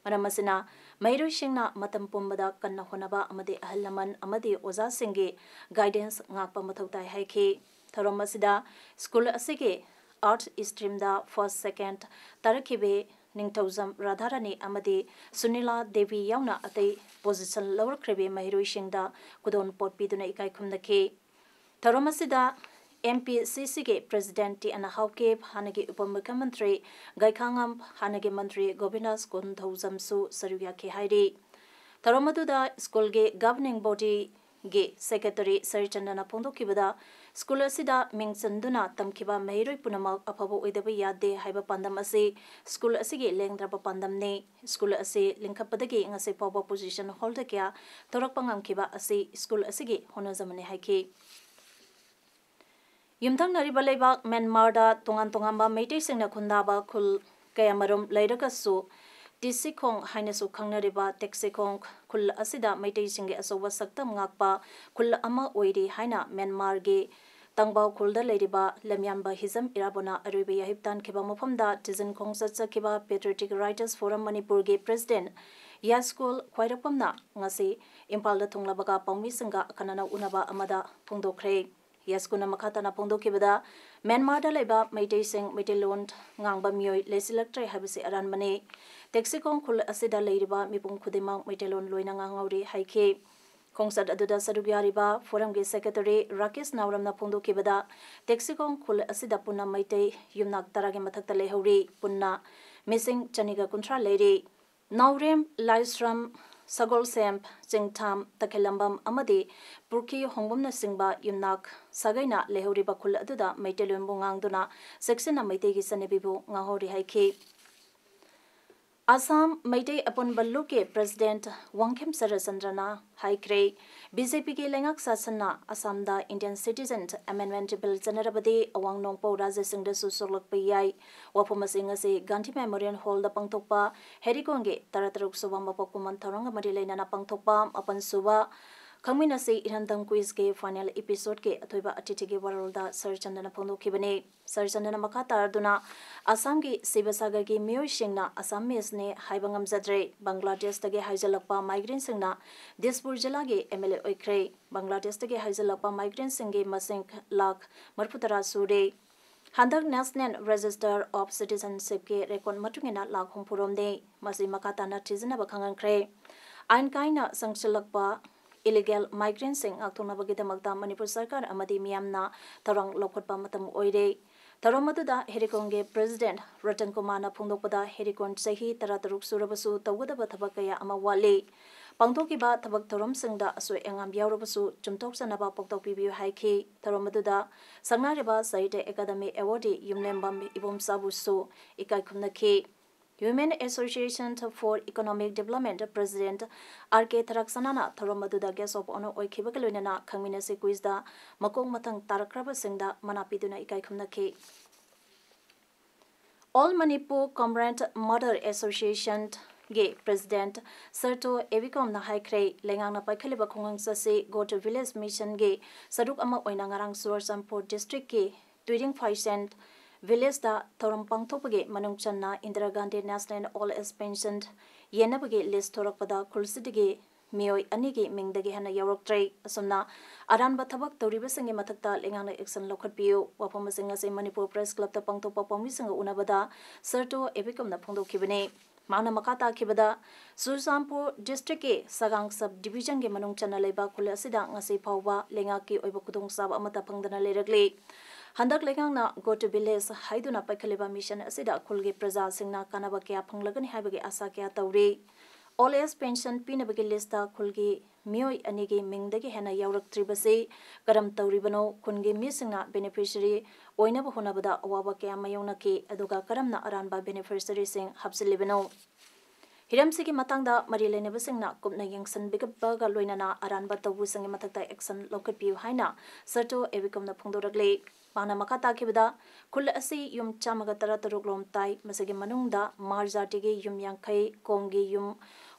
ꯃꯔꯝ ꯑꯁꯤꯅ, ꯃꯍꯩꯔꯣꯏꯁꯤꯡꯅ ꯃꯇꯝ ꯄꯨꯝꯕꯗ ꯀꯟꯅ ꯍꯣꯠꯅꯕ ꯑꯃꯗꯤ ꯑꯍꯜ ꯂꯃꯟ ꯑꯃꯗꯤ ꯑꯣꯖꯥꯁꯤꯡꯒꯤ guidance ꯉꯥꯛꯄ ꯃꯊꯧ ꯇꯥꯏ ꯍꯥꯏꯈꯤ꯫ ꯊꯧꯔꯝ ꯑꯁꯤꯗ ꯁ꯭ꯀꯨꯜ ꯑꯁꯤꯒꯤ Arts streamꯗ first, second ꯇꯥꯔꯛꯈꯤꯕꯤ ꯅꯤꯡꯊꯧꯖꯝ ꯔꯥꯙꯥꯔꯥꯅꯤ ꯑꯃꯗꯤ ꯁꯨꯅꯤꯂꯥ ꯗꯦꯕꯤ ꯌꯥꯎꯅ ꯑꯇꯩ position ꯂꯧꯔꯛꯈ꯭ꯔꯕꯤ ꯃꯍꯩꯔꯣꯏꯁꯤꯡꯗ ꯈꯨꯗꯣꯜꯄꯣꯠ ꯄꯤꯗꯨꯅ ꯏꯀꯥꯏ ꯈꯨꯝꯅꯈꯤ꯫ ꯊꯧꯔꯝ ꯑꯁꯤꯗ M P C Cꯒꯤ President T N Haokip, ꯍꯥꯟꯅꯒꯤ ꯎꯄ ꯃꯨꯈ꯭ꯌꯃꯟꯇ꯭ꯔꯤ ꯒꯥꯏꯈꯥꯉꯝ, ꯍꯥꯟꯅꯒꯤ ꯃꯟꯇ꯭ꯔꯤ ꯒꯣꯕꯤꯟꯗꯥꯁ ꯀꯣꯟꯊꯧꯖꯝꯁꯨ ꯁꯔꯨꯛ ꯌꯥꯈꯤ ꯍꯥꯏꯔꯤ꯫ ꯊꯧꯔꯝ ꯑꯗꯨꯗ ꯁ꯭ꯀꯨꯜꯒꯤ governing bodyꯒꯤ secretary ꯁꯔꯤꯆꯟꯗ꯭ꯔꯅ ꯐꯣꯡꯗꯣꯛꯈꯤꯕꯗ, ꯁ꯭ꯀꯨꯜ ꯑꯁꯤꯗ ꯃꯤꯡ ꯆꯟꯗꯨꯅ ꯇꯝꯈꯤꯕ ꯃꯍꯩꯔꯣꯏ ꯄꯨꯝꯅꯃꯛ ꯑꯐꯕ ꯑꯣꯏꯗꯕ ꯌꯥꯗꯦ ꯍꯥꯏꯕ ꯄꯥꯟꯗꯝ ꯑꯁꯤ ꯁ꯭ꯀꯨꯜ ꯑꯁꯤꯒꯤ ꯂꯦꯡꯗ꯭ꯔꯕ ꯄꯥꯟꯗꯝꯅꯤ꯫ ꯁ꯭ꯀꯨꯜ ꯑꯁꯤ ꯂꯤꯡꯈꯠꯄꯗꯒꯤ ꯉꯁꯤ ꯐꯥꯎꯕ position holder ꯀꯌꯥ ꯊꯣꯔꯛꯄ ꯉꯝꯈꯤꯕ ꯑꯁꯤ ꯁ꯭ꯀꯨꯜ ꯑꯁꯤꯒꯤ ꯍꯣꯠꯅꯖꯃꯅꯤ ꯍꯥꯏꯈꯤ꯫ ꯌꯨꯝꯊꯪꯅꯔꯤꯕ ꯂꯩꯕꯥꯛ ꯃ꯭ꯌꯥꯟꯃꯥꯔꯗ ꯇꯣꯉꯥꯟ ꯇꯣꯉꯥꯟꯕ ꯃꯩꯇꯩꯁꯤꯡꯅ ꯈꯨꯟꯗꯥꯕ ꯈꯨꯜ ꯀꯌꯥꯃꯔꯨꯝ ꯂꯩꯔꯒꯁꯨ, ꯇꯤꯁꯤꯈꯣꯡ ꯍꯥꯏꯅꯁꯨ ꯈꯪꯅꯔꯤꯕ ꯇꯦꯛꯁꯤꯈꯣꯡ ꯈꯨꯜ ꯑꯁꯤꯗ ꯃꯩꯇꯩꯁꯤꯡꯒꯤ ꯑꯆꯧꯕ ꯁꯛꯇꯝ ꯉꯥꯛꯄ ꯈꯨꯜ ꯑꯃ ꯑꯣꯏꯔꯤ ꯍꯥꯏꯅ ꯃ꯭ꯌꯥꯟꯃꯥꯔꯒꯤ ꯇꯪꯕꯥꯎ ꯈꯨꯜꯗ ꯂꯩꯔꯤꯕ ꯂꯝꯌꯥꯟꯕ ꯍꯤꯖꯝ ꯏꯔꯥꯕꯣꯠꯅ ꯑꯔꯣꯏꯕ ꯌꯥꯍꯤꯞ ꯇꯥꯟꯈꯤꯕ ꯃꯐꯝꯗ ꯊꯤꯖꯤꯟ ꯈꯣꯡꯆꯠ ꯆꯠꯈꯤꯕ Patriotic Writers Forum ꯃꯅꯤꯄꯨꯔꯒꯤ President ꯌꯥꯏꯁ꯭ꯀꯨꯜ ꯈ꯭ꯋꯥꯏꯔꯥꯛꯄꯝꯅ ꯉꯁꯤ ꯏꯝꯐꯥꯜꯗ ꯊꯨꯡꯂꯕꯒ ꯄꯥꯎꯃꯤꯁꯤꯡꯒ ꯑꯈꯟꯅꯅ ꯎꯅꯕ ꯑꯃꯗ ꯐꯣꯡꯗꯣꯛꯈ꯭ꯔꯦ꯫ ꯌꯥꯏꯁ꯭ꯀꯨꯜꯅ ꯃꯈꯥ ꯇꯥꯅ ꯐꯣꯡꯗꯣꯛꯈꯤꯕꯗ, ꯃ꯭ꯌꯥꯟꯃꯥꯔꯗ ꯂꯩꯕ ꯃꯩꯇꯩꯁꯤꯡ ꯃꯩꯇꯩꯂꯣꯟ ꯉꯥꯡꯕ ꯃꯤꯑꯣꯏ ꯂꯩꯁꯤꯜꯂꯛꯇ꯭ꯔꯦ ꯍꯥꯏꯕꯁꯤ ꯑꯔꯥꯟꯕꯅꯤ꯫ ꯇꯦꯛꯁꯤꯈꯣꯡ ꯈꯨꯜ ꯑꯁꯤꯗ ꯂꯩꯔꯤꯕ ꯃꯤꯄꯨꯝ ꯈꯨꯗꯤꯡꯃꯛ ꯃꯩꯇꯩꯂꯣꯟ ꯂꯣꯏꯅ ꯉꯥꯡꯍꯧꯔꯤ ꯍꯥꯏꯈꯤ꯫ ꯈꯣꯡꯆꯠ ꯑꯗꯨꯗ ꯁꯔꯨꯛ ꯌꯥꯔꯤꯕ Forumꯒꯤ Secretary ꯔꯥꯀꯦꯁ ꯅꯥꯎꯔꯝꯅ ꯐꯣꯡꯗꯣꯛꯈꯤꯕꯗ, ꯇꯦꯛꯁꯤꯈꯣꯡ ꯈꯨꯜ ꯑꯁꯤꯗ ꯄꯨꯟꯅ ꯃꯩꯇꯩ ꯌꯨꯝꯅꯥꯛ ꯇꯔꯥꯒꯤ ꯃꯊꯛꯇ ꯂꯩꯍꯧꯔꯤ꯫ ꯄꯨꯟꯅ ꯃꯤꯁꯤꯡ ꯆꯅꯤꯒ ꯀꯨꯟꯊ꯭ꯔꯥ ꯂꯩꯔꯤ꯫ ꯅꯥꯎꯔꯦꯝ, ꯂꯥꯏꯁ꯭ꯔꯝ, ꯁꯒꯣꯜꯁꯦꯝ, ꯆꯤꯡꯊꯥꯝ, ꯇꯈꯦꯜꯂꯝꯕꯝ ꯑꯃꯗꯤ ꯄꯨꯔꯈꯤ ꯍꯣꯡꯕꯝꯅꯆꯤꯡꯕ ꯌꯨꯝꯅꯥꯛ ꯁꯥꯒꯩꯅ ꯂꯩꯍꯧꯔꯤꯕ ꯈꯨꯜ ꯑꯗꯨꯗ ꯃꯩꯇꯩꯂꯣꯟꯕꯨ ꯉꯥꯡꯗꯨꯅ ꯆꯦꯛꯁꯤꯟꯅ ꯃꯩꯇꯩꯒꯤ ꯆꯠꯅꯕꯤꯕꯨ ꯉꯥꯛꯍꯧꯔꯤ ꯍꯥꯏꯈꯤ꯫ ꯑꯁꯥꯝ ꯃꯩꯇꯩ ꯑꯄꯨꯟꯕ ꯂꯨꯞꯀꯤ President ꯋꯥꯡꯈꯦꯝ ꯁꯔꯠꯆꯟꯗ꯭ꯔꯅ ꯍꯥꯏꯈ꯭ꯔꯦ, BJPꯒꯤ ꯂꯩꯉꯥꯛ ꯁꯥꯁꯟꯅ ꯑꯁꯥꯝꯗ Indian Citizen Amendment Bill ꯆꯠꯅꯔꯕꯗꯤ ꯑꯋꯥꯡ ꯅꯣꯡꯄꯣꯛ ꯔꯥꯖ꯭ꯌꯁꯤꯡꯗꯁꯨ ꯁꯣꯛꯂꯛꯄ ꯌꯥꯏ꯫ ꯋꯥꯐꯝ ꯑꯁꯤ ꯉꯁꯤ ꯒꯥꯟꯙꯤ Memorial Hallꯗ ꯄꯥꯡꯊꯣꯛꯄ ꯍꯦꯔꯤꯀꯣꯟꯒꯤ ꯇꯔꯥꯇꯔꯨꯛ ꯁꯨꯕ ꯃꯄꯣꯛ ꯀꯨꯝꯑꯣꯟ ꯊꯧꯔꯝꯒ ꯃꯔꯤ ꯂꯩꯅꯅ ꯄꯥꯡꯊꯣꯛꯄ ꯃꯥꯄꯟ ꯁꯨꯕ ꯈꯪꯃꯤꯟꯅꯁꯤ ꯏꯔꯝꯗꯝ Quizꯀꯤ final episodeꯀꯤ ꯑꯊꯣꯏꯕ ꯑꯇꯤꯊꯤꯒꯤ ꯋꯥꯔꯣꯜꯗ ꯁꯔꯠꯆꯟꯗ꯭ꯔꯅ ꯐꯣꯡꯗꯣꯛꯈꯤꯕꯅꯤ꯫ ꯁꯔꯠꯆꯟꯗ꯭ꯔꯅ ꯃꯈꯥ ꯇꯥꯔꯗꯨꯅ, ꯑꯁꯥꯝꯒꯤ ꯁꯤꯕꯁꯥꯒꯔꯒꯤ ꯃꯤꯑꯣꯏꯁꯤꯡꯅ Assamese ꯅꯦ ꯍꯥꯏꯕ ꯉꯝꯖꯗ꯭ꯔꯦ꯫ ꯕꯪꯒ꯭ꯂꯥꯗꯦꯁꯇꯒꯤ ꯍꯥꯏꯖꯤꯜꯂꯛꯄ migrantꯁꯤꯡꯅ ꯗꯤꯁꯄꯨꯔ ꯖꯤꯂꯥꯒꯤ MLA ꯑꯣꯏꯈ꯭ꯔꯦ꯫ ꯕꯪꯒ꯭ꯂꯥꯗꯦꯁꯇꯒꯤ ꯍꯥꯏꯖꯤꯜꯂꯛꯄ migrantꯁꯤꯡꯒꯤ ꯃꯁꯤꯡ ꯂꯥꯈ ꯃꯔꯤꯐꯨꯇꯔꯥ ꯁꯨꯔꯦ꯫ ꯍꯟꯗꯛ National Register of Citizenshipꯀꯤ record ꯃꯇꯨꯡ ꯏꯟꯅ ꯂꯥꯈ ꯍꯨꯝꯐꯨꯔꯣꯝꯅꯤ꯫ ꯃꯁꯤ ꯃꯈꯥ ꯇꯥꯅ ꯊꯤꯖꯤꯟꯅꯕ ꯈꯪꯍꯟꯈ꯭ꯔꯦ꯫ ꯑꯥꯏꯟ ꯀꯥꯏꯅ ꯆꯪꯁꯤꯜꯂꯛꯄ Illegal migrantꯁꯤꯡ ꯉꯥꯛꯊꯣꯛꯅꯕꯒꯤꯗꯃꯛꯇ ꯃꯅꯤꯄꯨꯔ ꯁꯔꯀꯥꯔ ꯑꯃꯗꯤ ꯃꯤꯌꯥꯝꯅ ꯊꯧꯔꯥꯡ ꯂꯧꯈꯠꯄ ꯃꯇꯝ ꯑꯣꯏꯔꯦ꯫ ꯊꯧꯔꯝ ꯑꯗꯨꯗ ꯍꯦꯔꯤꯀꯣꯟꯒꯤ President ꯔꯇꯟ ꯀꯨꯃꯥꯔꯅ ꯐꯣꯡꯗꯣꯛꯄꯗ, ꯍꯦꯔꯤꯀꯣꯟ ꯆꯍꯤ ꯇꯔꯥꯇꯔꯨꯛ ꯁꯨꯔꯕꯁꯨ ꯇꯧꯒꯗꯕ ꯊꯕꯛ ꯀꯌꯥ ꯑꯃ ꯋꯥꯠꯂꯤ꯫ ꯄꯥꯡꯊꯣꯛꯈꯤꯕ ꯊꯕꯛ ꯊꯧꯔꯝꯁꯤꯡꯗ ꯑꯁꯣꯏ ꯑꯉꯥꯝ ꯌꯥꯎꯔꯕꯁꯨ ꯆꯨꯝꯊꯣꯛꯆꯅꯕ ꯄꯥꯎꯇꯥꯛ ꯄꯤꯕꯤꯌꯨ ꯍꯥꯏꯈꯤ꯫ ꯊꯧꯔꯝ ꯑꯗꯨꯗ ꯁꯛꯅꯥꯏꯔꯕ ꯁꯥꯍꯤꯇ꯭ꯌ ꯑꯦꯀꯥꯗꯃꯤ ꯑꯦꯋꯥꯔꯗꯤ ꯌꯨꯝꯂꯦꯝꯕꯝ ꯏꯕꯣꯝꯆꯥꯕꯨꯁꯨ ꯏꯀꯥꯏ ꯈꯨꯝꯅꯈꯤ꯫ Women Association for Economic Development President R K ꯊꯔꯥꯛꯁꯅꯥꯅ ꯊꯧꯔꯝ ꯑꯗꯨꯗ Guest of Honour ꯑꯣꯏꯈꯤꯕꯒ ꯂꯣꯏꯅꯅ ꯈꯪꯃꯤꯟꯅꯁꯤ quiz ꯗ ꯃꯀꯣꯛ ꯃꯊꯪ ꯇꯥꯔꯛꯈ꯭ꯔꯕꯁꯤꯡꯗ ꯃꯅꯥ ꯄꯤꯗꯨꯅ ꯏꯀꯥꯏ ꯈꯨꯝꯅꯈꯤ꯫ All Manipur Comrade Mother Association ꯒꯤ President ꯁꯔꯇꯣ ꯑꯦꯕꯤꯀꯣꯝꯅ ꯍꯥꯏꯈ꯭ꯔꯦ, ꯂꯩꯉꯥꯛꯅ ꯄꯥꯏꯈꯠꯂꯤꯕ ꯈꯨꯡꯒꯪ ꯆꯠꯁꯤ Go to Village Mission ꯒꯤ ꯁꯔꯨꯛ ꯑꯃ ꯑꯣꯏꯅ ꯉꯔꯥꯡ ꯆꯨꯔꯆꯥꯟꯄꯨꯔ district ꯀꯤ ꯇꯨꯏꯔꯤꯡ ꯐꯥꯏꯁꯦꯟ village ꯇ ꯊꯧꯔꯝ ꯄꯥꯡꯊꯣꯛꯄꯒꯤ ꯃꯅꯨꯡ ꯆꯟꯅ Indira Gandhi National Old Age Pension ꯌꯦꯟꯅꯕꯒꯤ list ꯊꯣꯔꯛꯄꯗ ꯈꯨꯜꯁꯤꯗꯒꯤ ꯃꯤꯑꯣꯏ ꯑꯅꯤꯒꯤ ꯃꯤꯡꯗꯒꯤ ꯍꯦꯟꯅ ꯌꯥꯎꯔꯛꯇ꯭ꯔꯦ꯫ ꯑꯁꯨꯝꯅ ꯑꯔꯥꯟꯕ ꯊꯕꯛ ꯇꯧꯔꯤꯕꯁꯤꯡꯒꯤ ꯃꯊꯛꯇ ꯂꯩꯉꯥꯛꯅ action ꯂꯧꯈꯠꯄꯤꯌꯨ꯫ ꯋꯥꯐꯝ ꯑꯁꯤ ꯉꯁꯤ ꯃꯅꯤꯄꯨꯔ Press Club ꯇ ꯄꯥꯡꯊꯣꯛꯄ ꯄꯥꯎꯃꯤꯁꯤꯡꯒ ꯎꯅꯕꯗ ꯁꯔꯇꯣ ꯑꯦꯕꯤꯀꯝꯅ ꯐꯣꯡꯗꯣꯛꯈꯤꯕꯅꯤ꯫ ꯃꯍꯥꯛꯅ ꯃꯈꯥ ꯇꯥꯈꯤꯕꯗ, ꯆꯨꯔꯆꯥꯟꯄꯨꯔ district ꯀꯤ ꯁꯒꯥꯡ sub division ꯒꯤ ꯃꯅꯨꯡ ꯆꯟꯅ ꯂꯩꯕ ꯈꯨꯜ ꯑꯁꯤꯗ ꯉꯁꯤ ꯐꯥꯎꯕ ꯂꯩꯉꯥꯛꯀꯤ ꯑꯣꯏꯕ ꯈꯨꯗꯣꯡꯆꯥꯕ ꯑꯃꯠꯇ ꯐꯪꯗꯅ ꯂꯩꯔꯛꯂꯤ꯫ ꯍꯟꯗꯛ ꯂꯩꯉꯥꯛꯅ Go to Village ꯍꯥꯏꯗꯨꯅ ꯄꯥꯏꯈꯠꯂꯤꯕ mission ꯑꯁꯤꯗ ꯈꯨꯜꯒꯤ ꯄ꯭ꯔꯖꯥꯁꯤꯡꯅ ꯀꯥꯟꯅꯕ ꯀꯌꯥ ꯐꯪꯂꯒꯅꯤ ꯍꯥꯏꯕꯒꯤ ꯑꯥꯁꯥ ꯀꯌꯥ ꯇꯧꯔꯤ꯫ Old Age Pension ꯄꯤꯅꯕꯒꯤ list ꯇ ꯈꯨꯜꯒꯤ ꯃꯤꯑꯣꯏ ꯑꯅꯤꯒꯤ ꯃꯤꯡꯗꯒꯤ ꯍꯦꯟꯅ ꯌꯥꯎꯔꯛꯇ꯭ꯔꯤꯕꯁꯤ ꯀꯔꯝ ꯇꯧꯔꯤꯕꯅꯣ? ꯈꯨꯟꯒꯤ ꯃꯤꯁꯤꯡꯅ beneficiary ꯑꯣꯏꯅꯕ ꯍꯣꯠꯅꯕꯗ ꯑꯋꯥꯕ ꯀꯌꯥ ꯃꯥꯌꯣꯛꯅꯈꯤ, ꯑꯗꯨꯒ ꯀꯔꯝꯅ ꯑꯔꯥꯟꯕ beneficiary ꯁꯤꯡ ꯍꯥꯞꯆꯤꯜꯂꯤꯕꯅꯣ? ꯍꯤꯔꯝꯁꯤꯒꯤ ꯃꯇꯥꯡꯗ ꯃꯔꯤ ꯂꯩꯅꯕꯁꯤꯡꯅ ꯀꯨꯞꯅ ꯌꯦꯡꯁꯤꯟꯕꯤꯕꯒ ꯂꯣꯏꯅꯅ ꯑꯔꯥꯟꯕ ꯇꯧꯕꯁꯤꯡꯒꯤ ꯃꯊꯛꯇ action ꯂꯧꯈꯠꯄꯤꯌꯨ ꯍꯥꯏꯅ ꯁꯔꯇꯣ ꯑꯦꯕꯤꯀꯝꯅ ꯐꯣꯡꯗꯣꯔꯛꯂꯤ꯫ ꯃꯥꯅ ꯃꯈꯥ ꯇꯥꯈꯤꯕꯗ, ꯈꯨꯜ ꯑꯁꯤ ꯌꯨꯝ ꯆꯥꯝꯃꯒ ꯇꯔꯥꯇꯔꯨꯛ ꯔꯣꯝ ꯇꯥꯏ꯫ ꯃꯁꯤꯒꯤ ꯃꯅꯨꯡꯗ ꯃꯥꯔ ꯖꯥꯇꯤꯒꯤ ꯌꯨꯝ ꯌꯥꯡꯈꯩ, ꯀꯣꯝꯒꯤ ꯌꯨꯝ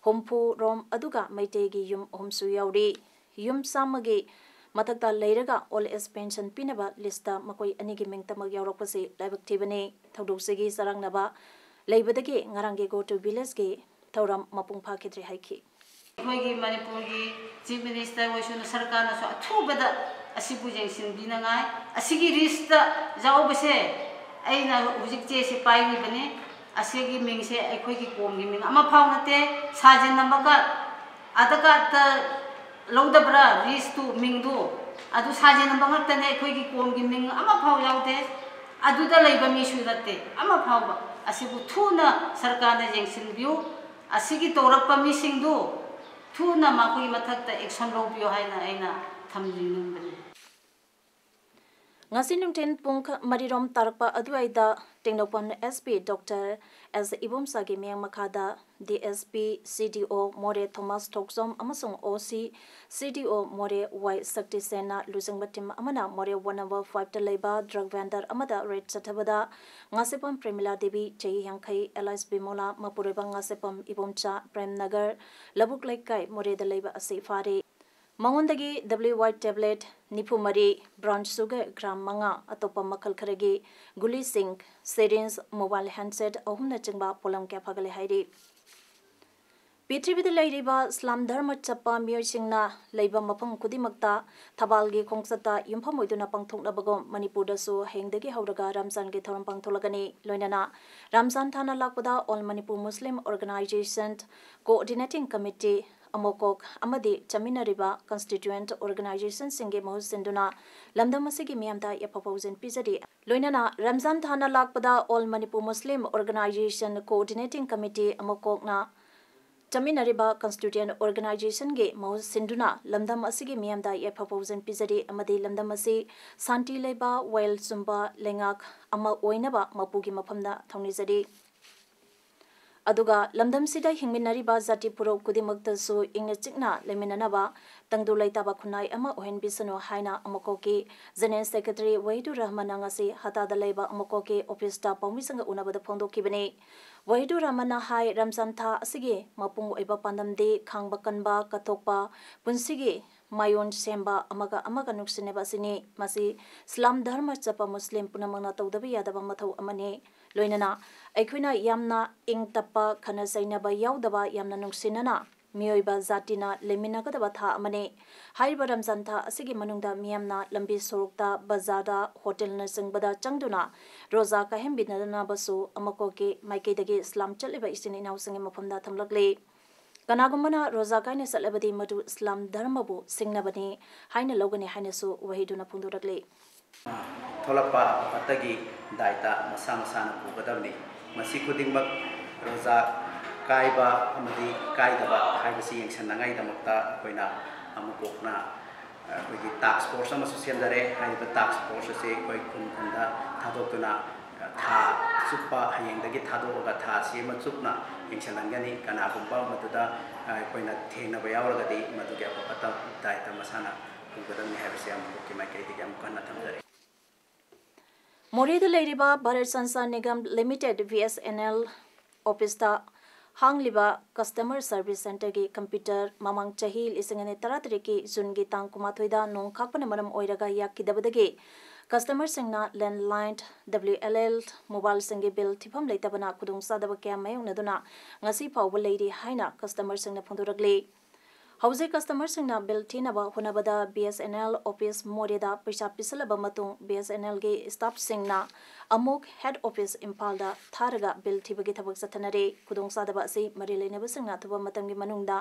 ꯍꯨꯝꯐꯨ ꯔꯣꯝ, ꯑꯗꯨꯒ ꯃꯩꯇꯩꯒꯤ ꯌꯨꯝ ꯑꯍꯨꯝꯁꯨ ꯌꯥꯎꯔꯤ꯫ ꯌꯨꯝ ꯆꯥꯝꯃꯒꯤ ꯃꯊꯛꯇ ꯂꯩꯔꯒ Old Age Pension ꯄꯤꯅꯕ list ꯇ ꯃꯈꯣꯏ ꯑꯅꯤꯒꯤ ꯃꯤꯡꯇꯃꯛ ꯌꯥꯎꯔꯛꯄꯁꯤ ꯂꯥꯏꯕꯛ ꯊꯤꯕꯅꯤ꯫ ꯊꯧꯗꯣꯛꯁꯤꯒꯤ ꯆꯔꯥꯡꯅꯕ ꯂꯩꯕꯗꯒꯤ ꯉꯔꯥꯡꯒꯤ Go to Village ꯀꯤ ꯊꯧꯔꯝ ꯃꯄꯨꯡ ꯐꯥꯈꯤꯗ꯭ꯔꯦ ꯍꯥꯏꯈꯤ꯫ ꯑꯩꯈꯣꯏꯒꯤ ꯃꯅꯤꯄꯨꯔꯒꯤ Chief Minister ꯑꯣꯏꯁꯨꯅ ꯁꯔꯀꯥꯔꯅꯁꯨ ꯑꯊꯨꯕꯗ ꯑꯁꯤꯕꯨ ꯌꯦꯡꯁꯤꯟꯕꯤꯅꯉꯥꯏ, ꯑꯁꯤꯒꯤ list ꯇ ꯌꯥꯎꯕꯁꯦ ꯑꯩꯅ ꯍꯧꯖꯤꯛ ꯆꯦꯁꯦ ꯄꯥꯏꯔꯤꯕꯅꯤ꯫ ꯑꯁꯤꯒꯤ ꯃꯤꯡꯁꯦ ꯑꯩꯈꯣꯏꯒꯤ ꯀꯣꯝꯒꯤ ꯃꯤꯡ ꯑꯃ ꯐꯥꯎ ꯅꯠꯇꯦ꯫ ꯁꯥꯖꯤꯟ number card, ꯑꯥꯙꯥꯔ card ꯇ ꯂꯧꯗꯕ꯭ꯔꯥ ꯂꯤꯁꯇꯨ, ꯃꯤꯡꯗꯨ? ꯑꯗꯨ ꯁꯥꯖꯤꯟꯅꯕ ꯉꯥꯛꯇꯅꯦ, ꯑꯩꯈꯣꯏꯒꯤ ꯀꯣꯝꯒꯤ ꯃꯤꯡ ꯑꯃ ꯐꯥꯎ ꯌꯥꯎꯗꯦ꯫ ꯑꯗꯨꯗ ꯂꯩꯕ ꯃꯤꯁꯨ ꯅꯠꯇꯦ ꯑꯃ ꯐꯥꯎꯕ꯫ ꯑꯁꯤꯕꯨ ꯊꯨꯅ ꯁꯔꯀꯥꯔꯅ ꯌꯦꯡꯁꯤꯟꯕꯤꯌꯨ꯫ ꯑꯁꯤꯒꯤ ꯇꯧꯔꯛꯄ ꯃꯤꯁꯤꯡꯗꯨ ꯊꯨꯅ ꯃꯈꯣꯏꯒꯤ ꯃꯊꯛꯇ ꯑꯦꯛꯁꯟ ꯂꯧꯕꯤꯌꯨ ꯍꯥꯏꯅ ꯑꯩꯅ ꯊꯝꯖꯅꯤꯡꯕꯅꯤ꯫ ꯉꯁꯤ ꯅꯨꯡꯊꯤꯜ ꯄꯨꯡ ꯃꯔꯤꯔꯣꯝ ꯇꯥꯔꯛꯄ ꯑꯗꯨꯋꯥꯏꯗ ꯇꯦꯡꯅꯧꯄꯜ ꯑꯦꯁ ꯄꯤ ꯗꯣꯛꯇꯔ ꯑꯦꯁ ꯏꯕꯣꯝꯆꯥꯒꯤ ꯃꯤꯠꯌꯦꯡ ꯃꯈꯥꯗ ꯗꯤ ꯑꯦꯁ ꯄꯤ, ꯁꯤ ꯗꯤ ꯑꯣ ꯃꯣꯔꯦ ꯊꯣꯃꯥꯁ ꯊꯣꯛꯆꯣꯝ ꯑꯃꯁꯨꯡ ꯑꯣ ꯁꯤ, ꯁꯤ ꯗꯤ ꯑꯣ ꯃꯣꯔꯦ ꯋꯥꯏ ꯁꯛꯇꯤꯁꯦꯟꯅ ꯂꯨꯆꯤꯡꯕ ꯇꯤꯝ ꯑꯃꯅ ꯃꯣꯔꯦ ꯋꯥꯔꯗ ꯅꯝꯕꯔ ꯐꯥꯏꯚꯇ ꯂꯩꯕ ꯗ꯭ꯔꯒ ꯚꯦꯟꯗꯔ ꯑꯃꯗ ꯔꯦꯗ ꯆꯠꯊꯕꯗ ꯉꯥꯁꯦꯄꯝ ꯄ꯭ꯔꯦꯃꯤꯂꯥ ꯗꯦꯕꯤ, ꯆꯍꯤ ꯌꯥꯡꯈꯩ, ꯑꯦꯂꯥꯏꯁ ꯕꯤꯃꯣꯂꯥ, ꯃꯄꯨꯔꯣꯏꯕ ꯉꯥꯁꯦꯄꯝ ꯏꯕꯣꯝꯆꯥ, ꯄ꯭ꯔꯦꯝ ꯅꯒꯔ, ꯂꯧꯕꯨꯛ ꯂꯩꯀꯥꯏ, ꯃꯣꯔꯦꯗ ꯂꯩꯕ ꯑꯁꯤ ꯐꯥꯔꯦ꯫ ꯃꯉꯣꯟꯗꯒꯤ ꯗꯕ꯭ꯂꯤꯎ ꯋꯥꯏ ꯇꯦꯕ꯭ꯂꯦꯠ ꯅꯤꯐꯨ ꯃꯔꯤ, ꯕ꯭ꯔꯥꯎꯟ ꯁꯨꯒꯔ ꯒ꯭ꯔꯥꯝ ꯃꯉꯥ, ꯑꯇꯣꯞꯄ ꯃꯈꯜ ꯈꯔꯒꯤ ꯒꯨꯂꯤꯁꯤꯡ, ꯁꯤꯔꯤꯟꯖ, ꯃꯣꯕꯥꯏꯜ ꯍꯦꯟꯗꯁꯦꯠ ꯑꯍꯨꯝꯅꯆꯤꯡꯕ ꯄꯣꯠꯂꯝ ꯀꯌꯥ ꯐꯥꯒꯠꯂꯦ ꯍꯥꯏꯔꯤ꯫ ꯄ꯭ꯔꯤꯊꯤꯕꯤꯗ ꯂꯩꯔꯤꯕ ꯏꯁꯂꯥꯝ ꯙꯔꯃ ꯆꯠꯄ ꯃꯤꯑꯣꯏꯁꯤꯡꯅ ꯂꯩꯕ ꯃꯐꯝ ꯈꯨꯗꯤꯡꯃꯛꯇ ꯊꯕꯥꯜꯒꯤ ꯈꯣꯡꯆꯠꯇ ꯌꯨꯝꯐꯝ ꯑꯣꯏꯗꯨꯅ ꯄꯥꯡꯊꯣꯛꯅꯕꯒꯨꯝ ꯃꯅꯤꯄꯨꯔꯗꯁꯨ ꯍꯌꯦꯡꯗꯒꯤ ꯍꯧꯔꯒ ꯔꯝꯖꯥꯟꯒꯤ ꯊꯧꯔꯝ ꯄꯥꯡꯊꯣꯛꯂꯒꯅꯤ꯫ ꯂꯣꯏꯅꯅ ꯔꯝꯖꯥꯟ ꯊꯥꯅ ꯂꯥꯛꯄꯗ ꯑꯣꯜ ꯃꯅꯤꯄꯨꯔ ꯃꯨꯁꯂꯤꯝ ꯑꯣꯔꯒꯅꯥꯏꯖꯦꯁꯟ ꯀꯣꯑꯣꯔꯗꯤꯅꯦꯇꯤꯡ ꯀꯃꯤꯇꯤ, ꯑꯃꯣꯀꯣꯛ, ꯑꯃꯗꯤ ꯆꯠꯃꯤꯟꯅꯔꯤꯕ ꯀꯟꯁꯇꯤꯇ꯭ꯌꯨꯌꯦꯟꯠ ꯑꯣꯔꯒꯅꯥꯏꯖꯦꯁꯟꯁꯤꯡꯒꯤ ꯃꯍꯨꯠ ꯁꯤꯟꯗꯨꯅ ꯂꯝꯗꯝ ꯑꯁꯤꯒꯤ ꯃꯤꯌꯥꯝꯗ ꯌꯥꯏꯐ ꯄꯥꯎꯖꯦꯜ ꯄꯤꯖꯔꯤ꯫ ꯂꯣꯏꯅꯅ ꯔꯝꯖꯥꯟ ꯊꯥꯅ ꯂꯥꯛꯄꯗ ꯑꯣꯜ ꯃꯅꯤꯄꯨꯔ ꯃꯨꯁꯂꯤꯝ ꯑꯣꯔꯒꯅꯥꯏꯖꯦꯁꯟ ꯀꯣꯑꯣꯔꯗꯤꯅꯦꯇꯤꯡ ꯀꯃꯤꯇꯤ, ꯑꯃꯣꯀꯣꯛꯅ ꯆꯠꯃꯤꯟꯅꯔꯤꯕ ꯀꯟꯁꯇꯤꯇ꯭ꯌꯨꯌꯦꯟꯠ ꯑꯣꯔꯒꯅꯥꯏꯖꯦꯁꯟꯒꯤ ꯃꯍꯨꯠ ꯁꯤꯟꯗꯨꯅ ꯂꯝꯗꯝ ꯑꯁꯤꯒꯤ ꯃꯤꯌꯥꯝꯗ ꯌꯥꯏꯐ ꯄꯥꯎꯖꯦꯜ ꯄꯤꯖꯔꯤ ꯑꯃꯗꯤ ꯂꯝꯗꯝ ꯑꯁꯤ ꯁꯥꯟꯇꯤ ꯂꯩꯕ, ꯋꯥꯌꯦꯜ ꯆꯨꯝꯕ ꯂꯩꯉꯥꯛ ꯑꯃ ꯑꯣꯏꯅꯕ ꯃꯄꯨꯒꯤ ꯃꯐꯝꯗ ꯊꯧꯅꯤꯖꯔꯤ꯫ ꯑꯗꯨꯒ ꯂꯝꯗꯝꯁꯤꯗ ꯍꯤꯡꯃꯤꯟꯅꯔꯤꯕ ꯖꯥꯇꯤ ꯐꯨꯔꯨꯞ ꯈꯨꯗꯤꯡꯃꯛꯇꯁꯨ ꯏꯪꯅ ꯆꯤꯛꯅ ꯂꯩꯃꯤꯟꯅꯅꯕ ꯇꯪꯗꯨ ꯂꯩꯇꯥꯕ ꯈꯨꯟꯅꯥꯏ ꯑꯃ ꯑꯣꯏꯍꯟꯕꯤꯁꯅꯨ ꯍꯥꯏꯅ ꯑꯃꯣꯀꯣꯛꯀꯤ ꯖꯦꯅꯔꯦꯜ ꯁꯦꯀ꯭ꯔꯦꯇꯔꯤ ꯋꯥꯍꯤꯗꯨꯔ ꯔꯍꯃꯟꯅ ꯉꯁꯤ ꯍꯇꯥꯗ ꯂꯩꯕ ꯑꯃꯣꯀꯣꯛꯀꯤ ꯑꯣꯐꯤꯁꯇ ꯄꯥꯎꯃꯤꯁꯤꯡꯒ ꯎꯅꯕꯗ ꯐꯣꯡꯗꯣꯛꯈꯤꯕꯅꯤ꯫ ꯋꯥꯍꯤꯗꯨꯔ ꯔꯍꯃꯟꯅ ꯍꯥꯏ, ꯔꯝꯖꯥꯟ ꯊꯥ ꯑꯁꯤꯒꯤ ꯃꯄꯨꯡ ꯑꯣꯏꯕ ꯄꯥꯟꯗꯝꯗꯤ ꯈꯥꯡꯕ ꯀꯟꯕ, ꯀꯠꯊꯣꯛꯄ, ꯄꯨꯟꯁꯤꯒꯤ ꯃꯥꯏꯑꯣꯟ ꯁꯦꯝꯕ, ꯑꯃꯒ ꯑꯃꯒ ꯅꯨꯡꯁꯤꯅꯕ ꯑꯁꯤꯅꯤ꯫ ꯃꯁꯤ ꯏꯁꯂꯥꯝ ꯙꯔꯃ ꯆꯠꯄ ꯃꯨꯁꯂꯤꯝ ꯄꯨꯝꯅꯃꯛꯅ ꯇꯧꯗꯕ ꯌꯥꯗꯕ ꯃꯊꯧ ꯑꯃꯅꯤ꯫ ꯂꯣꯏꯅꯅ ꯑꯩꯈꯣꯏꯅ ꯌꯥꯝꯅ ꯏꯪ ꯇꯞꯄ, ꯈꯠꯅ ꯆꯩꯅꯕ ꯌꯥꯎꯗꯕ, ꯌꯥꯝꯅ ꯅꯨꯡꯁꯤꯅꯅ ꯃꯤꯑꯣꯏꯕ ꯖꯥꯇꯤꯅ ꯂꯩꯃꯤꯟꯅꯒꯗꯕ ꯊꯥ ꯑꯃꯅꯤ꯫ ꯍꯥꯏꯔꯤꯕ ꯔꯝꯖꯥꯟ ꯊꯥ ꯑꯁꯤꯒꯤ ꯃꯅꯨꯡꯗ ꯃꯤꯌꯥꯝꯅ ꯂꯝꯕꯤ ꯁꯣꯔꯣꯛꯇ, ꯕꯖꯥꯔꯗ, ꯍꯣꯇꯦꯜꯅꯆꯤꯡꯕꯗ ꯆꯪꯗꯨꯅ ꯔꯣꯖꯥ ꯀꯥꯏꯍꯟꯕꯤꯗꯅꯕꯁꯨ ꯑꯃꯣꯀꯣꯛꯀꯤ ꯃꯥꯏꯀꯩꯗꯒꯤ ꯏꯁꯂꯥꯝ ꯆꯠꯂꯤꯕ ꯏꯆꯤꯟ ꯏꯅꯥꯎꯁꯤꯡꯒꯤ ꯃꯐꯝꯗ ꯊꯝꯂꯛꯂꯤ꯫ ꯀꯅꯥꯒꯨꯝꯕꯅ ꯔꯣꯖꯥ ꯀꯥꯏꯅ ꯆꯠꯂꯕꯗꯤ ꯃꯗꯨ ꯏꯁꯂꯥꯝ ꯙꯔꯃꯕꯨ ꯁꯤꯡꯅꯕꯅꯤ ꯍꯥꯏꯅ ꯂꯧꯒꯅꯤ ꯍꯥꯏꯅꯁꯨ ꯋꯥꯍꯩꯗꯨꯅ ꯐꯣꯡꯗꯣꯔꯛꯂꯤ꯫ ꯊꯣꯛꯂꯛꯄ ꯑꯐ ꯐꯠꯇꯒꯤ ꯗꯥꯏꯇ ꯃꯁꯥ ꯃꯁꯥꯅ ꯄꯨꯒꯗꯕꯅꯤ꯫ ꯃꯁꯤ ꯈꯨꯗꯤꯡꯃꯛ ꯔꯣꯖꯥ ꯀꯥꯏꯕ ꯑꯃꯗꯤ ꯀꯥꯏꯗꯕ ꯍꯥꯏꯕꯁꯤ ꯌꯦꯡꯁꯤꯟꯅꯉꯥꯏꯗꯃꯛꯇ ꯑꯩꯈꯣꯏꯅ ꯑꯃꯨꯛ ꯀꯣꯛꯅ ꯑꯩꯈꯣꯏꯒꯤ ꯇꯥꯛꯁ ꯐꯣꯔꯁ ꯑꯃꯁꯨ ꯁꯦꯝꯖꯔꯦ꯫ ꯍꯥꯏꯔꯤꯕ ꯇꯥꯛꯁ ꯐꯣꯔꯁ ꯑꯁꯤ ꯑꯩꯈꯣꯏ ꯈꯨꯟ ꯈꯨꯟꯗ ꯊꯥꯗꯣꯛꯇꯨꯅ ꯊꯥ ꯆꯨꯞꯄ, ꯍꯌꯦꯡꯗꯒꯤ ꯊꯥꯗꯣꯛꯑꯒ ꯊꯥꯁꯤ ꯑꯃ ꯆꯨꯞꯅ ꯌꯦꯡꯁꯤꯜꯍꯟꯒꯅꯤ꯫ ꯀꯅꯥꯒꯨꯝꯕ ꯃꯗꯨꯗ ꯑꯩꯈꯣꯏꯅ ꯊꯦꯡꯅꯕ ꯌꯥꯎꯔꯒꯗꯤ ꯃꯗꯨꯒꯤ ꯑꯐ ꯐꯠꯇ ꯗꯥꯏꯇ ꯃꯁꯥꯅ ꯄꯨꯒꯗꯕꯅꯤ ꯍꯥꯏꯕꯁꯤ ꯑꯃꯨꯛꯀꯤ ꯃꯥꯏꯀꯩꯗꯒꯤ ꯑꯃꯨꯛ ꯍꯟꯅ ꯊꯝꯖꯔꯤ꯫ ꯃꯣꯔꯦꯗ ꯂꯩꯔꯤꯕ Bharat Sanchar Nigam limited, B S N L, ꯑꯣꯐꯤꯁꯇ ꯍꯥꯡꯂꯤꯕ ꯀꯁꯇꯃꯔ ꯁꯔꯚꯤꯁ ꯁꯦꯟꯇꯔꯒꯤ ꯀꯝꯄ꯭ꯌꯨꯇꯔ ꯃꯃꯥꯡ ꯆꯍꯤ ꯂꯤꯁꯤꯡ ꯑꯅꯤ ꯇꯔꯥꯇꯔꯦꯠꯀꯤ ꯖꯨꯟꯒꯤ ꯇꯥꯡ ꯀꯨꯟꯃꯥꯊꯣꯏꯗ ꯅꯣꯡ ꯈꯥꯛꯄꯅ ꯃꯔꯝ ꯑꯣꯏꯔꯒ ꯌꯥꯈꯤꯗꯕꯗꯒꯤ ꯀꯁꯇꯃꯔꯁꯤꯡꯅ ꯂꯦꯟꯂꯥꯏꯟ, ꯗꯕ꯭ꯂꯤꯌꯨ ꯑꯦꯜ ꯑꯦꯜ, ꯃꯣꯕꯥꯏꯜꯁꯤꯡꯒꯤ ꯕꯤꯜ ꯊꯤꯐꯝ ꯂꯩꯇꯕꯅ ꯈꯨꯗꯣꯡꯆꯥꯗꯕ ꯀꯌꯥ ꯃꯥꯌꯣꯛꯅꯗꯨꯅ ꯉꯁꯤ ꯐꯥꯎꯕ ꯂꯩꯔꯤ ꯍꯥꯏꯅ ꯀꯁꯇꯃꯔꯁꯤꯡꯅ ꯐꯣꯡꯗꯣꯔꯛꯂꯤ꯫ ꯍꯧꯖꯤꯛ ꯀꯁꯇꯃꯔꯁꯤꯡꯅ ꯕꯤꯜ ꯊꯤꯅꯕ ꯍꯣꯠꯅꯕꯗ B S N L office ꯃꯣꯔꯦꯗ ꯄꯩꯁꯥ ꯄꯤꯁꯤꯜꯂꯕ ꯃꯇꯨꯡ ꯕꯤ ꯑꯦꯁ ꯑꯦꯟ ꯑꯦꯜꯒꯤ ꯁ꯭ꯇꯥꯐꯁꯤꯡꯅ ꯑꯃꯨꯛ ꯍꯦꯗ ꯑꯣꯐꯤꯁ ꯏꯝꯐꯥꯜꯗ ꯊꯥꯔꯒ ꯕꯤꯜ ꯊꯤꯕꯒꯤ ꯊꯕꯛ ꯆꯠꯊꯅꯔꯤ꯫ ꯈꯨꯗꯣꯡꯆꯥꯗꯕ ꯑꯁꯤ ꯃꯔꯤ ꯂꯩꯅꯕꯁꯤꯡꯅ ꯑꯊꯨꯕ ꯃꯇꯝꯒꯤ ꯃꯅꯨꯡꯗ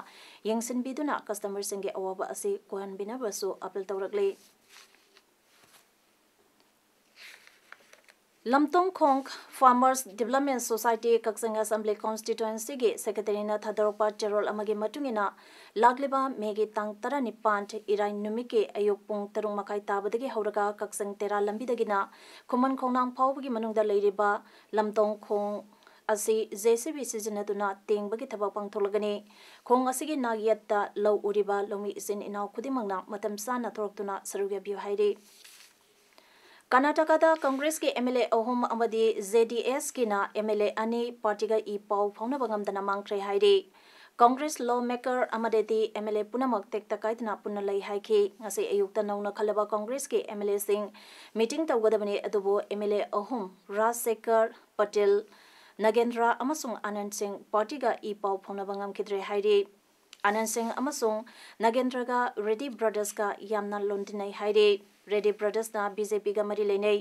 ꯌꯦꯡꯁꯤꯟꯕꯤꯗꯨꯅ ꯀꯁꯇꯃꯔꯁꯤꯡꯒꯤ ꯑꯋꯥꯕ ꯑꯁꯤ ꯀꯣꯛꯍꯟꯕꯤꯅꯕꯁꯨ ꯑꯄꯤꯜ ꯇꯧꯔꯛꯂꯤ꯫ ꯂꯝꯇꯣꯡꯈꯣꯡ ꯐꯥꯔꯃꯔꯁ ꯗꯤꯕꯦꯂꯞꯃꯦꯟ ꯁꯣꯁꯥꯏꯇꯤ ꯀꯛꯆꯤꯡ ꯑꯦꯁꯦꯝꯕ꯭ꯂꯤ ꯀꯣꯟꯁꯇꯤꯇ꯭ꯋꯦꯟꯁꯤꯒꯤ ꯁꯦꯀ꯭ꯔꯦꯇꯔꯤꯅ ꯊꯥꯗꯣꯔꯛꯄ ꯆꯦꯔꯣꯜ ꯑꯃꯒꯤ ꯃꯇꯨꯡ ꯏꯟꯅ, ꯂꯥꯛꯂꯤꯕ ꯃꯦꯒꯤ ꯇꯥꯡ ꯇꯔꯥꯅꯤꯄꯥꯟ, ꯏꯔꯥꯏ ꯅꯨꯃꯤꯠꯀꯤ ꯑꯌꯨꯛ ꯄꯨꯡ ꯇꯔꯨꯛ ꯃꯈꯥꯏ ꯇꯥꯕꯗꯒꯤ ꯍꯧꯔꯒ ꯀꯛꯆꯤꯡ ꯇꯦꯔꯥ ꯂꯝꯕꯤꯗꯒꯤꯅ ꯈꯨꯃꯟ ꯈꯣꯡꯅꯥꯡ ꯐꯥꯎꯕꯒꯤ ꯃꯅꯨꯡꯗ ꯂꯩꯔꯤꯕ ꯂꯝꯇꯣꯡ ꯈꯣꯡ ꯑꯁꯤ ꯖꯦ ꯁꯤ ꯕꯤ ꯁꯤꯖꯤꯟꯅꯗꯨꯅ ꯇꯦꯡꯕꯒꯤ ꯊꯕꯛ ꯄꯥꯡꯊꯣꯛꯂꯒꯅꯤ꯫ ꯈꯣꯡ ꯑꯁꯤꯒꯤ ꯅꯥꯛꯌꯦꯠꯇ ꯂꯧ ꯎꯔꯤꯕ ꯂꯧꯃꯤ ꯏꯆꯤꯟ ꯏꯅꯥꯎ ꯈꯨꯗꯤꯡꯃꯛꯅ ꯃꯇꯝ ꯆꯥꯅ ꯊꯣꯔꯛꯇꯨꯅ ꯁꯔꯨꯛ ꯌꯥꯕꯤꯌꯨ ꯍꯥꯏꯔꯤ꯫ ꯀꯔꯅꯥꯇꯀꯥꯗ ꯀꯪꯒ꯭ꯔꯦꯁꯀꯤ ꯑꯦꯝ ꯑꯦꯜ ꯑꯦ ꯑꯍꯨꯝ ꯑꯃꯗꯤ ꯖꯦ ꯗꯤ ꯑꯦꯁꯀꯤꯅ ꯑꯦꯝ ꯑꯦꯜ ꯑꯦ ꯑꯅꯤ ꯄꯥꯔꯇꯤꯒ ꯏ ꯄꯥꯎ ꯐꯥꯎꯅꯕ ꯉꯝꯗꯅ ꯃꯥꯡꯈ꯭ꯔꯦ ꯍꯥꯏꯔꯤ꯫ ꯀꯪꯒ꯭ꯔꯦꯁ ꯂꯣ ꯃꯦꯀꯔ ꯑꯃꯗꯤ ꯑꯦꯝ ꯑꯦꯜ ꯑꯦ ꯄꯨꯝꯅꯃꯛ ꯇꯦꯛꯇ ꯀꯥꯏꯗꯅ ꯄꯨꯟꯅ ꯂꯩ ꯍꯥꯏꯈꯤ꯫ ꯉꯁꯤ ꯑꯌꯨꯛꯇ ꯅꯧꯅ ꯈꯜꯂꯕ ꯀꯪꯒ꯭ꯔꯦꯁꯀꯤ ꯑꯦꯝ ꯑꯦꯜ ꯑꯦꯁꯤꯡ ꯃꯤꯇꯤꯡ ꯇꯧꯒꯗꯕꯅꯤ, ꯑꯗꯨꯕꯨ ꯑꯦꯝ ꯑꯦꯜ ꯑꯦ ꯑꯍꯨꯝ, ꯔꯥꯖ ꯁꯦꯈꯔ ꯄꯇꯦꯜ, ꯅꯒꯦꯟꯗ꯭ꯔ ꯑꯃꯁꯨꯡ ꯑꯅꯟ ꯁꯤꯡ ꯄꯥꯔꯇꯤꯒ ꯏ ꯄꯥꯎ ꯐꯥꯎꯅꯕ ꯉꯝꯈꯤꯗ꯭ꯔꯦ ꯍꯥꯏꯔꯤ꯫ ꯑꯅꯟ ꯁꯤꯡ ꯑꯃꯁꯨꯡ ꯅꯒꯦꯟꯗ꯭ꯔꯒ ꯔꯦꯗꯤ ꯕ꯭ꯔꯗꯔꯁꯀ ꯌꯥꯝꯅ ꯂꯣꯟꯗꯤꯟꯅꯩ ꯍꯥꯏꯔꯤ꯫ ꯔꯦꯗꯤ ꯕ꯭ꯔꯗꯔꯁꯅ ꯕꯤ ꯖꯦ ꯄꯤꯒ ꯃꯔꯤ ꯂꯩꯅꯩ꯫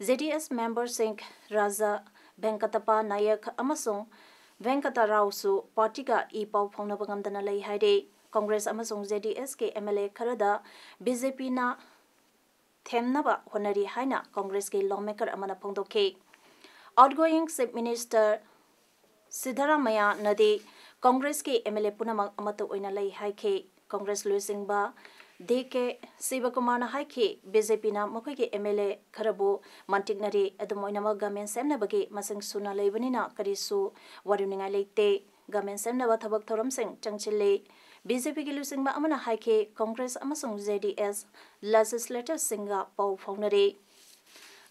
ꯖꯦ ꯗꯤ ꯑꯦꯁ ꯃꯦꯝꯕꯔꯁꯤꯡ ꯔꯥꯖꯥ ꯚꯦꯡꯀꯇꯞꯄ ꯅꯥꯌꯛ ꯑꯃꯁꯨꯡ ꯚꯦꯡꯀꯇꯥ ꯔꯥꯎꯁꯨ ꯄꯥꯔꯇꯤꯒ ꯏ ꯄꯥꯎ ꯐꯥꯎꯅꯕ ꯉꯝꯗꯅ ꯂꯩ ꯍꯥꯏꯔꯦ꯫ ꯀꯪꯒ꯭ꯔꯦꯁ ꯑꯃꯁꯨꯡ ꯖꯦ ꯗꯤ ꯑꯦꯁꯀꯤ ꯑꯦꯝ ꯑꯦꯜ ꯑꯦ ꯈꯔꯗ ꯕꯤ ꯖꯦ ꯄꯤꯅ ꯊꯦꯝꯅꯕ ꯍꯣꯠꯅꯔꯤ ꯍꯥꯏꯅ ꯀꯪꯒ꯭ꯔꯦꯁꯀꯤ ꯂꯣꯃꯦꯀꯔ ꯑꯃꯅ ꯐꯣꯡꯗꯣꯛꯈꯤ꯫ Outgoing Chief Minister ꯁꯤꯗꯔꯥꯃꯌꯥꯅꯗꯤ ꯀꯪꯒ꯭ꯔꯦꯁꯀꯤ ꯑꯦꯝ ꯑꯦꯜ ꯑꯦ ꯄꯨꯝꯅꯃꯛ ꯑꯃꯠꯇ ꯑꯣꯏꯅ ꯂꯩ ꯍꯥꯏꯈꯤ꯫ ꯀꯪꯒ꯭ꯔꯦꯁ ꯂꯨꯆꯤꯡꯕ ꯗꯤ ꯀꯦ ꯁꯤꯕꯀꯨꯃꯥꯔꯅ ꯍꯥꯏꯈꯤ, ꯕꯤ ꯖꯦ ꯄꯤꯅ ꯃꯈꯣꯏꯒꯤ ꯑꯦꯝ ꯑꯦꯜ ꯑꯦ ꯈꯔꯕꯨ ꯃꯟꯇꯤꯛꯅꯔꯤ꯫ ꯑꯗꯨꯝ ꯑꯣꯏꯅꯃꯛ ꯒꯃꯦꯟ ꯁꯦꯝꯅꯕꯒꯤ ꯃꯁꯤꯡ ꯁꯨꯅ ꯂꯩꯕꯅꯤꯅ ꯀꯔꯤꯁꯨ ꯋꯥꯔꯨꯅꯤꯡꯉꯥꯏ ꯂꯩꯇꯦ꯫ ꯒꯃꯦꯟ ꯁꯦꯝꯅꯕ ꯊꯕꯛ ꯊꯧꯔꯝꯁꯤꯡ ꯆꯪꯁꯤꯜꯂꯤ꯫ ꯕꯤ ꯖꯦ ꯄꯤꯒꯤ ꯂꯨꯆꯤꯡꯕ ꯑꯃꯅ ꯍꯥꯏꯈꯤ, ꯀꯪꯒ꯭ꯔꯦꯁ ꯑꯃꯁꯨꯡ ꯖꯦ ꯗꯤ ꯑꯦꯁ ꯂꯦꯖꯤꯁꯂꯦꯇꯔꯁꯤꯡꯒ ꯄꯥꯎ ꯐꯥꯎꯅꯔꯤ꯫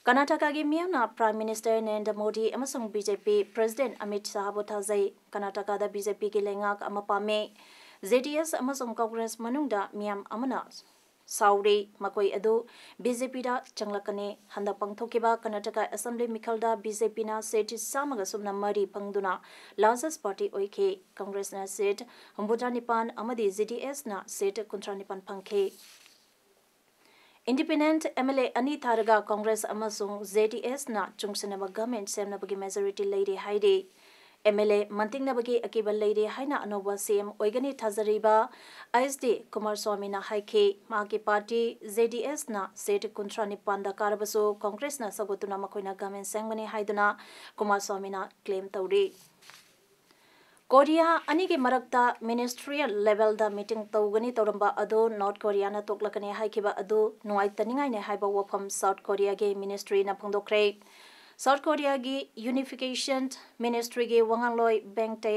ꯀꯔꯅꯥꯇꯀꯥꯒꯤ ꯃꯤꯌꯥꯝꯅ ꯄ꯭ꯔꯥꯏꯝ ꯃꯤꯅꯤꯁꯇꯔ ꯅꯔꯦꯟꯗ꯭ꯔ ꯃꯣꯗꯤ ꯑꯃꯁꯨꯡ ꯕꯤ ꯖꯦ ꯄꯤ ꯄ꯭ꯔꯦꯁꯤꯗꯦꯟꯠ ꯑꯃꯤꯠ ꯁꯥꯍꯕꯨ ꯊꯥꯖꯩ꯫ ꯀꯔꯅꯥꯇꯀꯥꯗ ꯕꯤ ꯖꯦ ꯄꯤꯒꯤ ꯂꯩꯉꯥꯛ ꯑꯃ ꯄꯥꯝꯃꯤ꯫ ꯖꯦ ꯗꯤ ꯑꯦꯁ ꯑꯃꯁꯨꯡ ꯀꯪꯒ꯭ꯔꯦꯁ ꯃꯅꯨꯡꯗ ꯃꯤꯌꯥꯝ ꯑꯃꯅ ꯁꯥꯎꯔꯤ꯫ ꯃꯈꯣꯏ ꯑꯗꯨ ꯕꯤ ꯖꯦ ꯄꯤꯗ ꯆꯪꯂꯛꯀꯅꯤ꯫ ꯍꯟꯗꯛ ꯄꯥꯡꯊꯣꯛꯈꯤꯕ ꯀꯔꯅꯥꯇꯀꯥ ꯑꯦꯁꯦꯝꯕ꯭ꯂꯤ ꯃꯤꯈꯜꯗ ꯕꯤ ꯖꯦ ꯄꯤꯅ ꯁꯤꯠ ꯆꯥꯝꯃꯒ ꯁꯨꯞꯅ ꯃꯔꯤ ꯐꯪꯗꯨꯅ ꯂꯥꯔꯖꯦꯁ ꯄꯥꯔꯇꯤ ꯑꯣꯏꯈꯤ꯫ ꯀꯪꯒ꯭ꯔꯦꯁꯅ ꯁꯤꯠ ꯍꯨꯝꯐꯨꯇꯔꯥ ꯅꯤꯄꯥꯟ ꯑꯃꯗꯤ ꯖꯦ ꯗꯤ ꯑꯦꯁꯅ ꯁꯤꯠ ꯀꯨꯟꯊ꯭ꯔꯥ ꯅꯤꯄꯥꯟ ꯐꯪꯈꯤ꯫ ꯏꯟꯗꯤꯄꯦꯟꯗꯦꯟꯠ ꯑꯦꯝ ꯑꯦꯜ ꯑꯦ ꯑꯅꯤ ꯊꯥꯔꯒ ꯀꯪꯒ꯭ꯔꯦꯁ ꯑꯃꯁꯨꯡ ꯖꯦ ꯗꯤ ꯑꯦꯁꯅ ꯆꯨꯡꯁꯤꯟꯅꯕ ꯒꯚꯔꯟꯃꯦꯟꯠ ꯁꯦꯝꯅꯕꯒꯤ ꯃꯦꯖꯣꯔꯤꯇꯤ ꯂꯩꯔꯦ ꯍꯥꯏꯔꯤ꯫ ꯑꯦꯝ ꯑꯦꯜ ꯑꯦ ꯃꯟꯇꯤꯛꯅꯕꯒꯤ ꯑꯀꯤꯕ ꯂꯩꯔꯦ ꯍꯥꯏꯅ ꯑꯅꯧꯕ ꯁꯤ ꯑꯦꯝ ꯑꯣꯏꯒꯅꯤ ꯊꯥꯖꯔꯤꯕ ꯑꯩꯆ ꯗꯤ ꯀꯨꯃꯥꯔꯁ꯭ꯋꯥꯃꯤꯅ ꯍꯥꯏꯈꯤ꯫ ꯃꯍꯥꯛꯀꯤ ꯄꯥꯔꯇꯤ ꯖꯦ ꯗꯤ ꯑꯦꯁꯅ ꯁꯤꯠ ꯀꯨꯟꯊ꯭ꯔꯥ ꯅꯤꯄꯥꯟꯗ ꯀꯥꯔꯕꯁꯨ ꯀꯪꯒ꯭ꯔꯦꯁꯅ ꯁꯧꯒꯠꯇꯨꯅ ꯃꯈꯣꯏꯅ ꯒꯚꯔꯟꯃꯦꯟꯠ ꯁꯦꯝꯒꯅꯤ ꯍꯥꯏꯗꯨꯅ ꯀꯨꯃꯥꯔꯁ꯭ꯋꯥꯃꯤꯅ ꯀ꯭ꯂꯦꯝ ꯇꯧꯔꯤ꯫ ꯀꯣꯔꯤꯌꯥ ꯑꯅꯤꯒꯤ ꯃꯔꯛꯇ ꯃꯤꯅꯤꯁꯇ꯭ꯔꯤꯌꯦꯜ ꯂꯦꯚꯦꯜꯗ ꯃꯤꯇꯤꯡ ꯇꯧꯒꯅꯤ ꯇꯧꯔꯝꯕ ꯑꯗꯨ ꯅꯣꯔꯠ ꯀꯣꯔꯤꯌꯥꯅ ꯇꯣꯛꯂꯛꯀꯅꯤ ꯍꯥꯏꯈꯤꯕ ꯑꯗꯨ ꯅꯨꯡꯉꯥꯏꯇꯅꯤꯡꯉꯥꯏꯅꯤ ꯍꯥꯏꯕ ꯋꯥꯐꯝ ꯁꯥꯎꯠ ꯀꯣꯔꯤꯌꯥꯒꯤ ꯃꯤꯅꯤꯁꯇ꯭ꯔꯤꯅ ꯐꯣꯡꯗꯣꯛꯈ꯭ꯔꯦ꯫ ꯁꯥꯎꯠ ꯀꯣꯔꯤꯌꯥꯒꯤ ꯌꯨꯅꯤꯐꯤꯀꯦꯁꯟ ꯃꯤꯅꯤꯁꯇ꯭ꯔꯤꯒꯤ ꯋꯥꯉꯥꯡꯂꯣꯏ ꯕꯦꯡ ꯇꯦ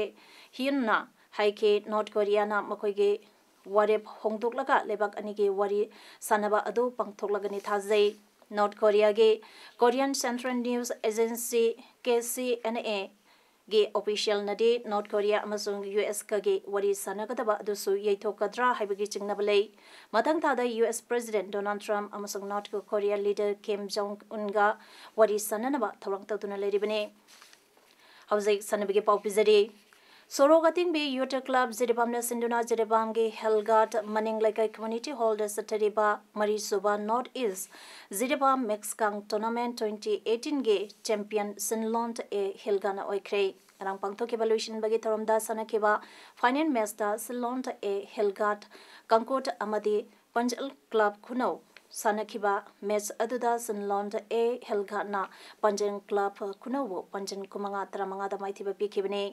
ꯍꯤꯌꯟꯅ ꯍꯥꯏꯈꯤ, ꯅꯣꯔꯠ ꯀꯣꯔꯤꯌꯥꯅ ꯃꯈꯣꯏꯒꯤ ꯋꯥꯔꯦꯞ ꯍꯣꯡꯗꯣꯛꯂꯒ ꯂꯩꯕꯥꯛ ꯑꯅꯤꯒꯤ ꯋꯥꯔꯤ ꯁꯥꯟꯅꯕ ꯑꯗꯨ ꯄꯥꯡꯊꯣꯛꯂꯒꯅꯤ ꯊꯥꯖꯩ꯫ ꯅꯣꯔꯠ ꯀꯣꯔꯤꯌꯥꯒꯤ Korean Central News Agency, K C N A, ꯒꯤ ꯑꯣꯐꯤꯁꯤꯌꯦꯜꯅꯗꯤ ꯅꯣꯔꯠ ꯀꯣꯔꯤꯌꯥ ꯑꯃꯁꯨꯡ ꯌꯨ ꯑꯦꯁꯀꯒꯤ ꯋꯥꯔꯤ ꯁꯥꯟꯅꯒꯗꯕ ꯑꯗꯨꯁꯨ ꯌꯩꯊꯣꯛꯀꯗ꯭ꯔꯥ ꯍꯥꯏꯕꯒꯤ ꯆꯤꯡꯅꯕ ꯂꯩ꯫ ꯃꯊꯪ ꯊꯥꯗ U S president Donald Trump ꯑꯃꯁꯨꯡ ꯅꯣꯔꯠ ꯀꯣꯔꯤꯌꯥ ꯂꯤꯗꯔ ꯀꯤꯝ ꯖꯣꯡ ꯎꯟꯒ ꯋꯥꯔꯤ ꯁꯥꯟꯅꯅꯕ ꯊꯧꯔꯥꯡ ꯇꯧꯗꯨꯅ ꯂꯩꯔꯤꯕꯅꯤ꯫ ꯍꯧꯖꯤꯛ ꯁꯥꯟꯅꯕꯒꯤ ꯄꯥꯎ ꯄꯤꯖꯔꯤ꯫ ꯁꯣꯔꯣꯛ ꯑꯇꯤꯡꯕꯤ ꯌꯨꯠ ꯀ꯭ꯂꯕ ꯖꯤꯔꯤꯕꯥꯝꯅ ꯁꯤꯟꯗꯨꯅ ꯖꯤꯔꯤꯕꯥꯝꯒꯤ ꯍꯦꯜꯒꯥꯠ ꯃꯅꯤꯡ ꯂꯩꯀꯥꯏ ꯀꯝꯃ꯭ꯌꯨꯅꯤꯇꯤ ꯍꯣꯜꯗ ꯆꯠꯊꯔꯤꯕ ꯃꯔꯤꯁꯨꯕ ꯅꯣꯔꯠ ꯏꯁ ꯖꯤꯔꯤꯕꯥꯝ ꯃꯤꯛꯁ ꯀꯥꯡ ꯇꯣꯔꯅꯥꯃꯦꯟꯠ ꯇ꯭ꯋꯦꯟꯇꯤ ꯑꯩꯠꯇꯤꯟꯒꯤ ꯆꯦꯝꯄꯤꯌꯟ ꯁꯤꯟꯂꯣꯟ ꯑꯦ ꯍꯤꯜꯒꯥꯅ ꯑꯣꯏꯈ꯭ꯔꯦ꯫ ꯉꯔꯥꯡ ꯄꯥꯡꯊꯣꯛꯈꯤꯕ ꯂꯣꯏꯁꯤꯟꯕꯒꯤ ꯊꯧꯔꯝꯗ ꯁꯥꯟꯅꯈꯤꯕ ꯐꯥꯏꯅꯦꯜ ꯃꯦꯆꯇ ꯁꯤꯜꯂꯣꯟ ꯑꯦ ꯍꯤꯜꯒꯥꯠ ꯀꯥꯡꯀꯨꯠ ꯑꯃꯗꯤ ꯄꯟꯖꯜ ꯀ꯭ꯂꯕ ꯈꯨꯅꯧ ꯁꯥꯟꯅꯈꯤꯕ ꯃꯦꯆ ꯑꯗꯨꯗ ꯁꯤꯜꯂꯣꯟ ꯑꯦ ꯍꯤꯜꯒꯥꯠꯅ ꯄꯟꯖꯜ ꯀ꯭ꯂꯕ ꯈꯨꯅꯧꯕꯨ ꯄꯟꯖꯜ ꯀꯨꯟꯃꯉꯥ ꯇꯔꯥꯃꯉꯥꯗ ꯃꯥꯏꯊꯤꯕ ꯄꯤꯈꯤꯕꯅꯤ꯫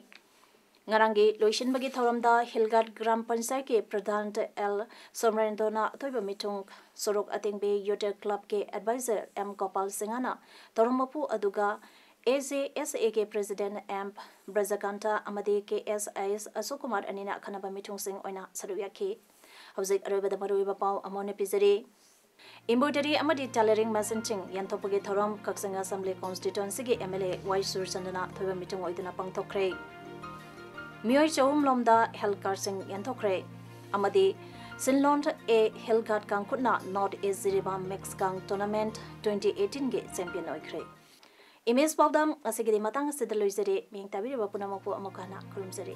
ꯉꯔꯥꯡꯒꯤ ꯂꯣꯏꯁꯤꯟꯕꯒꯤ ꯊꯧꯔꯝꯗ ꯍꯤꯜꯒꯥꯠ ꯒ꯭ꯔꯥꯝ ꯄꯟꯆꯥꯌꯠꯀꯤ ꯄ꯭ꯔꯙꯥꯟ ꯑꯦꯜ ꯁꯣꯃꯔꯦꯟꯗꯣꯅ ꯑꯊꯣꯏꯕ ꯃꯤꯊꯨꯡ, ꯁꯣꯔꯣꯛ ꯑꯇꯦꯡꯕꯤ ꯌꯨꯠ ꯀ꯭ꯂꯕꯀꯤ ꯑꯦꯗꯚꯥꯏꯖꯔ ꯑꯦꯝ ꯒꯣꯄꯥꯜ ꯁꯤꯡꯍꯅ ꯊꯧꯔꯝ ꯃꯄꯨ ꯑꯗꯨꯒ ꯑꯦ ꯖꯦ ꯑꯦꯁ ꯑꯦꯒꯤ ꯄ꯭ꯔꯦꯁꯤꯗꯦꯟꯠ ꯑꯦꯝ ꯕ꯭ꯔꯖꯀꯥꯟꯇ ꯑꯃꯗꯤ ꯀꯦ ꯑꯦꯁ ꯑꯥꯏ ꯑꯦꯁ ꯑꯁꯣꯛ ꯀꯨꯃꯥꯔ ꯑꯅꯤꯅ ꯑꯈꯟꯅꯕ ꯃꯤꯊꯨꯡꯁꯤꯡ ꯑꯣꯏꯅ ꯁꯔꯨꯛ ꯌꯥꯈꯤ꯫ ꯍꯧꯖꯤꯛ ꯑꯔꯣꯏꯕꯗ ꯃꯔꯨꯑꯣꯏꯕ ꯄꯥꯎ ꯑꯃꯨꯛ ꯍꯟꯅ ꯄꯤꯖꯔꯤ꯫ Embroidery ꯑꯃꯗꯤ tailoring machineꯁꯤꯡ ꯌꯦꯟꯊꯣꯛꯄꯒꯤ ꯊꯧꯔꯝ ꯀꯛꯆꯤꯡ ꯑꯁꯦꯝꯕ꯭ꯂꯤ ꯀꯣꯟꯁꯇꯤꯇ꯭ꯋꯦꯟꯁꯤꯒꯤ ꯑꯦꯝ ꯑꯦꯜ ꯑꯦ ꯋꯥꯏ ꯁꯨꯔꯆꯟꯗ꯭ꯔꯅ ꯑꯊꯣꯏꯕ ꯃꯤꯊꯨꯡ ꯑꯣꯏꯗꯨꯅ ꯄꯥꯡꯊꯣꯛꯈ꯭ꯔꯦ꯫ ꯃꯤꯑꯣꯏ ꯆꯍꯨꯝ ꯂꯣꯝꯗ ꯍꯦꯜꯊ ꯀꯥꯔꯗꯁꯤꯡ ꯌꯦꯟꯊꯣꯛꯈ꯭ꯔꯦ ꯑꯃꯗꯤ ꯁꯤꯟꯂꯣꯟ ꯑꯦ ꯍꯤꯜꯒꯥꯠ ꯀꯥꯡꯈꯨꯠꯅ ꯅꯣꯔꯠ ꯏꯁ ꯖꯤꯔꯤꯕꯥꯝ ꯃꯤꯛꯁ ꯀꯥꯡ ꯇꯣꯔꯅꯥꯃꯦꯟꯠ twenty eighteenꯒꯤ ꯆꯦꯝꯄꯤꯌꯟ ꯑꯣꯏꯈ꯭ꯔꯦ꯫ ꯏꯃꯦꯖ ꯄꯥꯎꯗꯝ ꯉꯁꯤꯒꯤꯗꯤ ꯃꯇꯥꯡ ꯑꯁꯤꯗ ꯂꯣꯏꯖꯔꯦ꯫ ꯃꯤꯌꯦꯡ ꯇꯥꯕꯤꯔꯤꯕ ꯄꯨꯝꯅꯃꯛꯄꯨ ꯑꯃꯨꯛ ꯍꯟꯅ ꯈꯨꯔꯨꯝꯖꯔꯤ꯫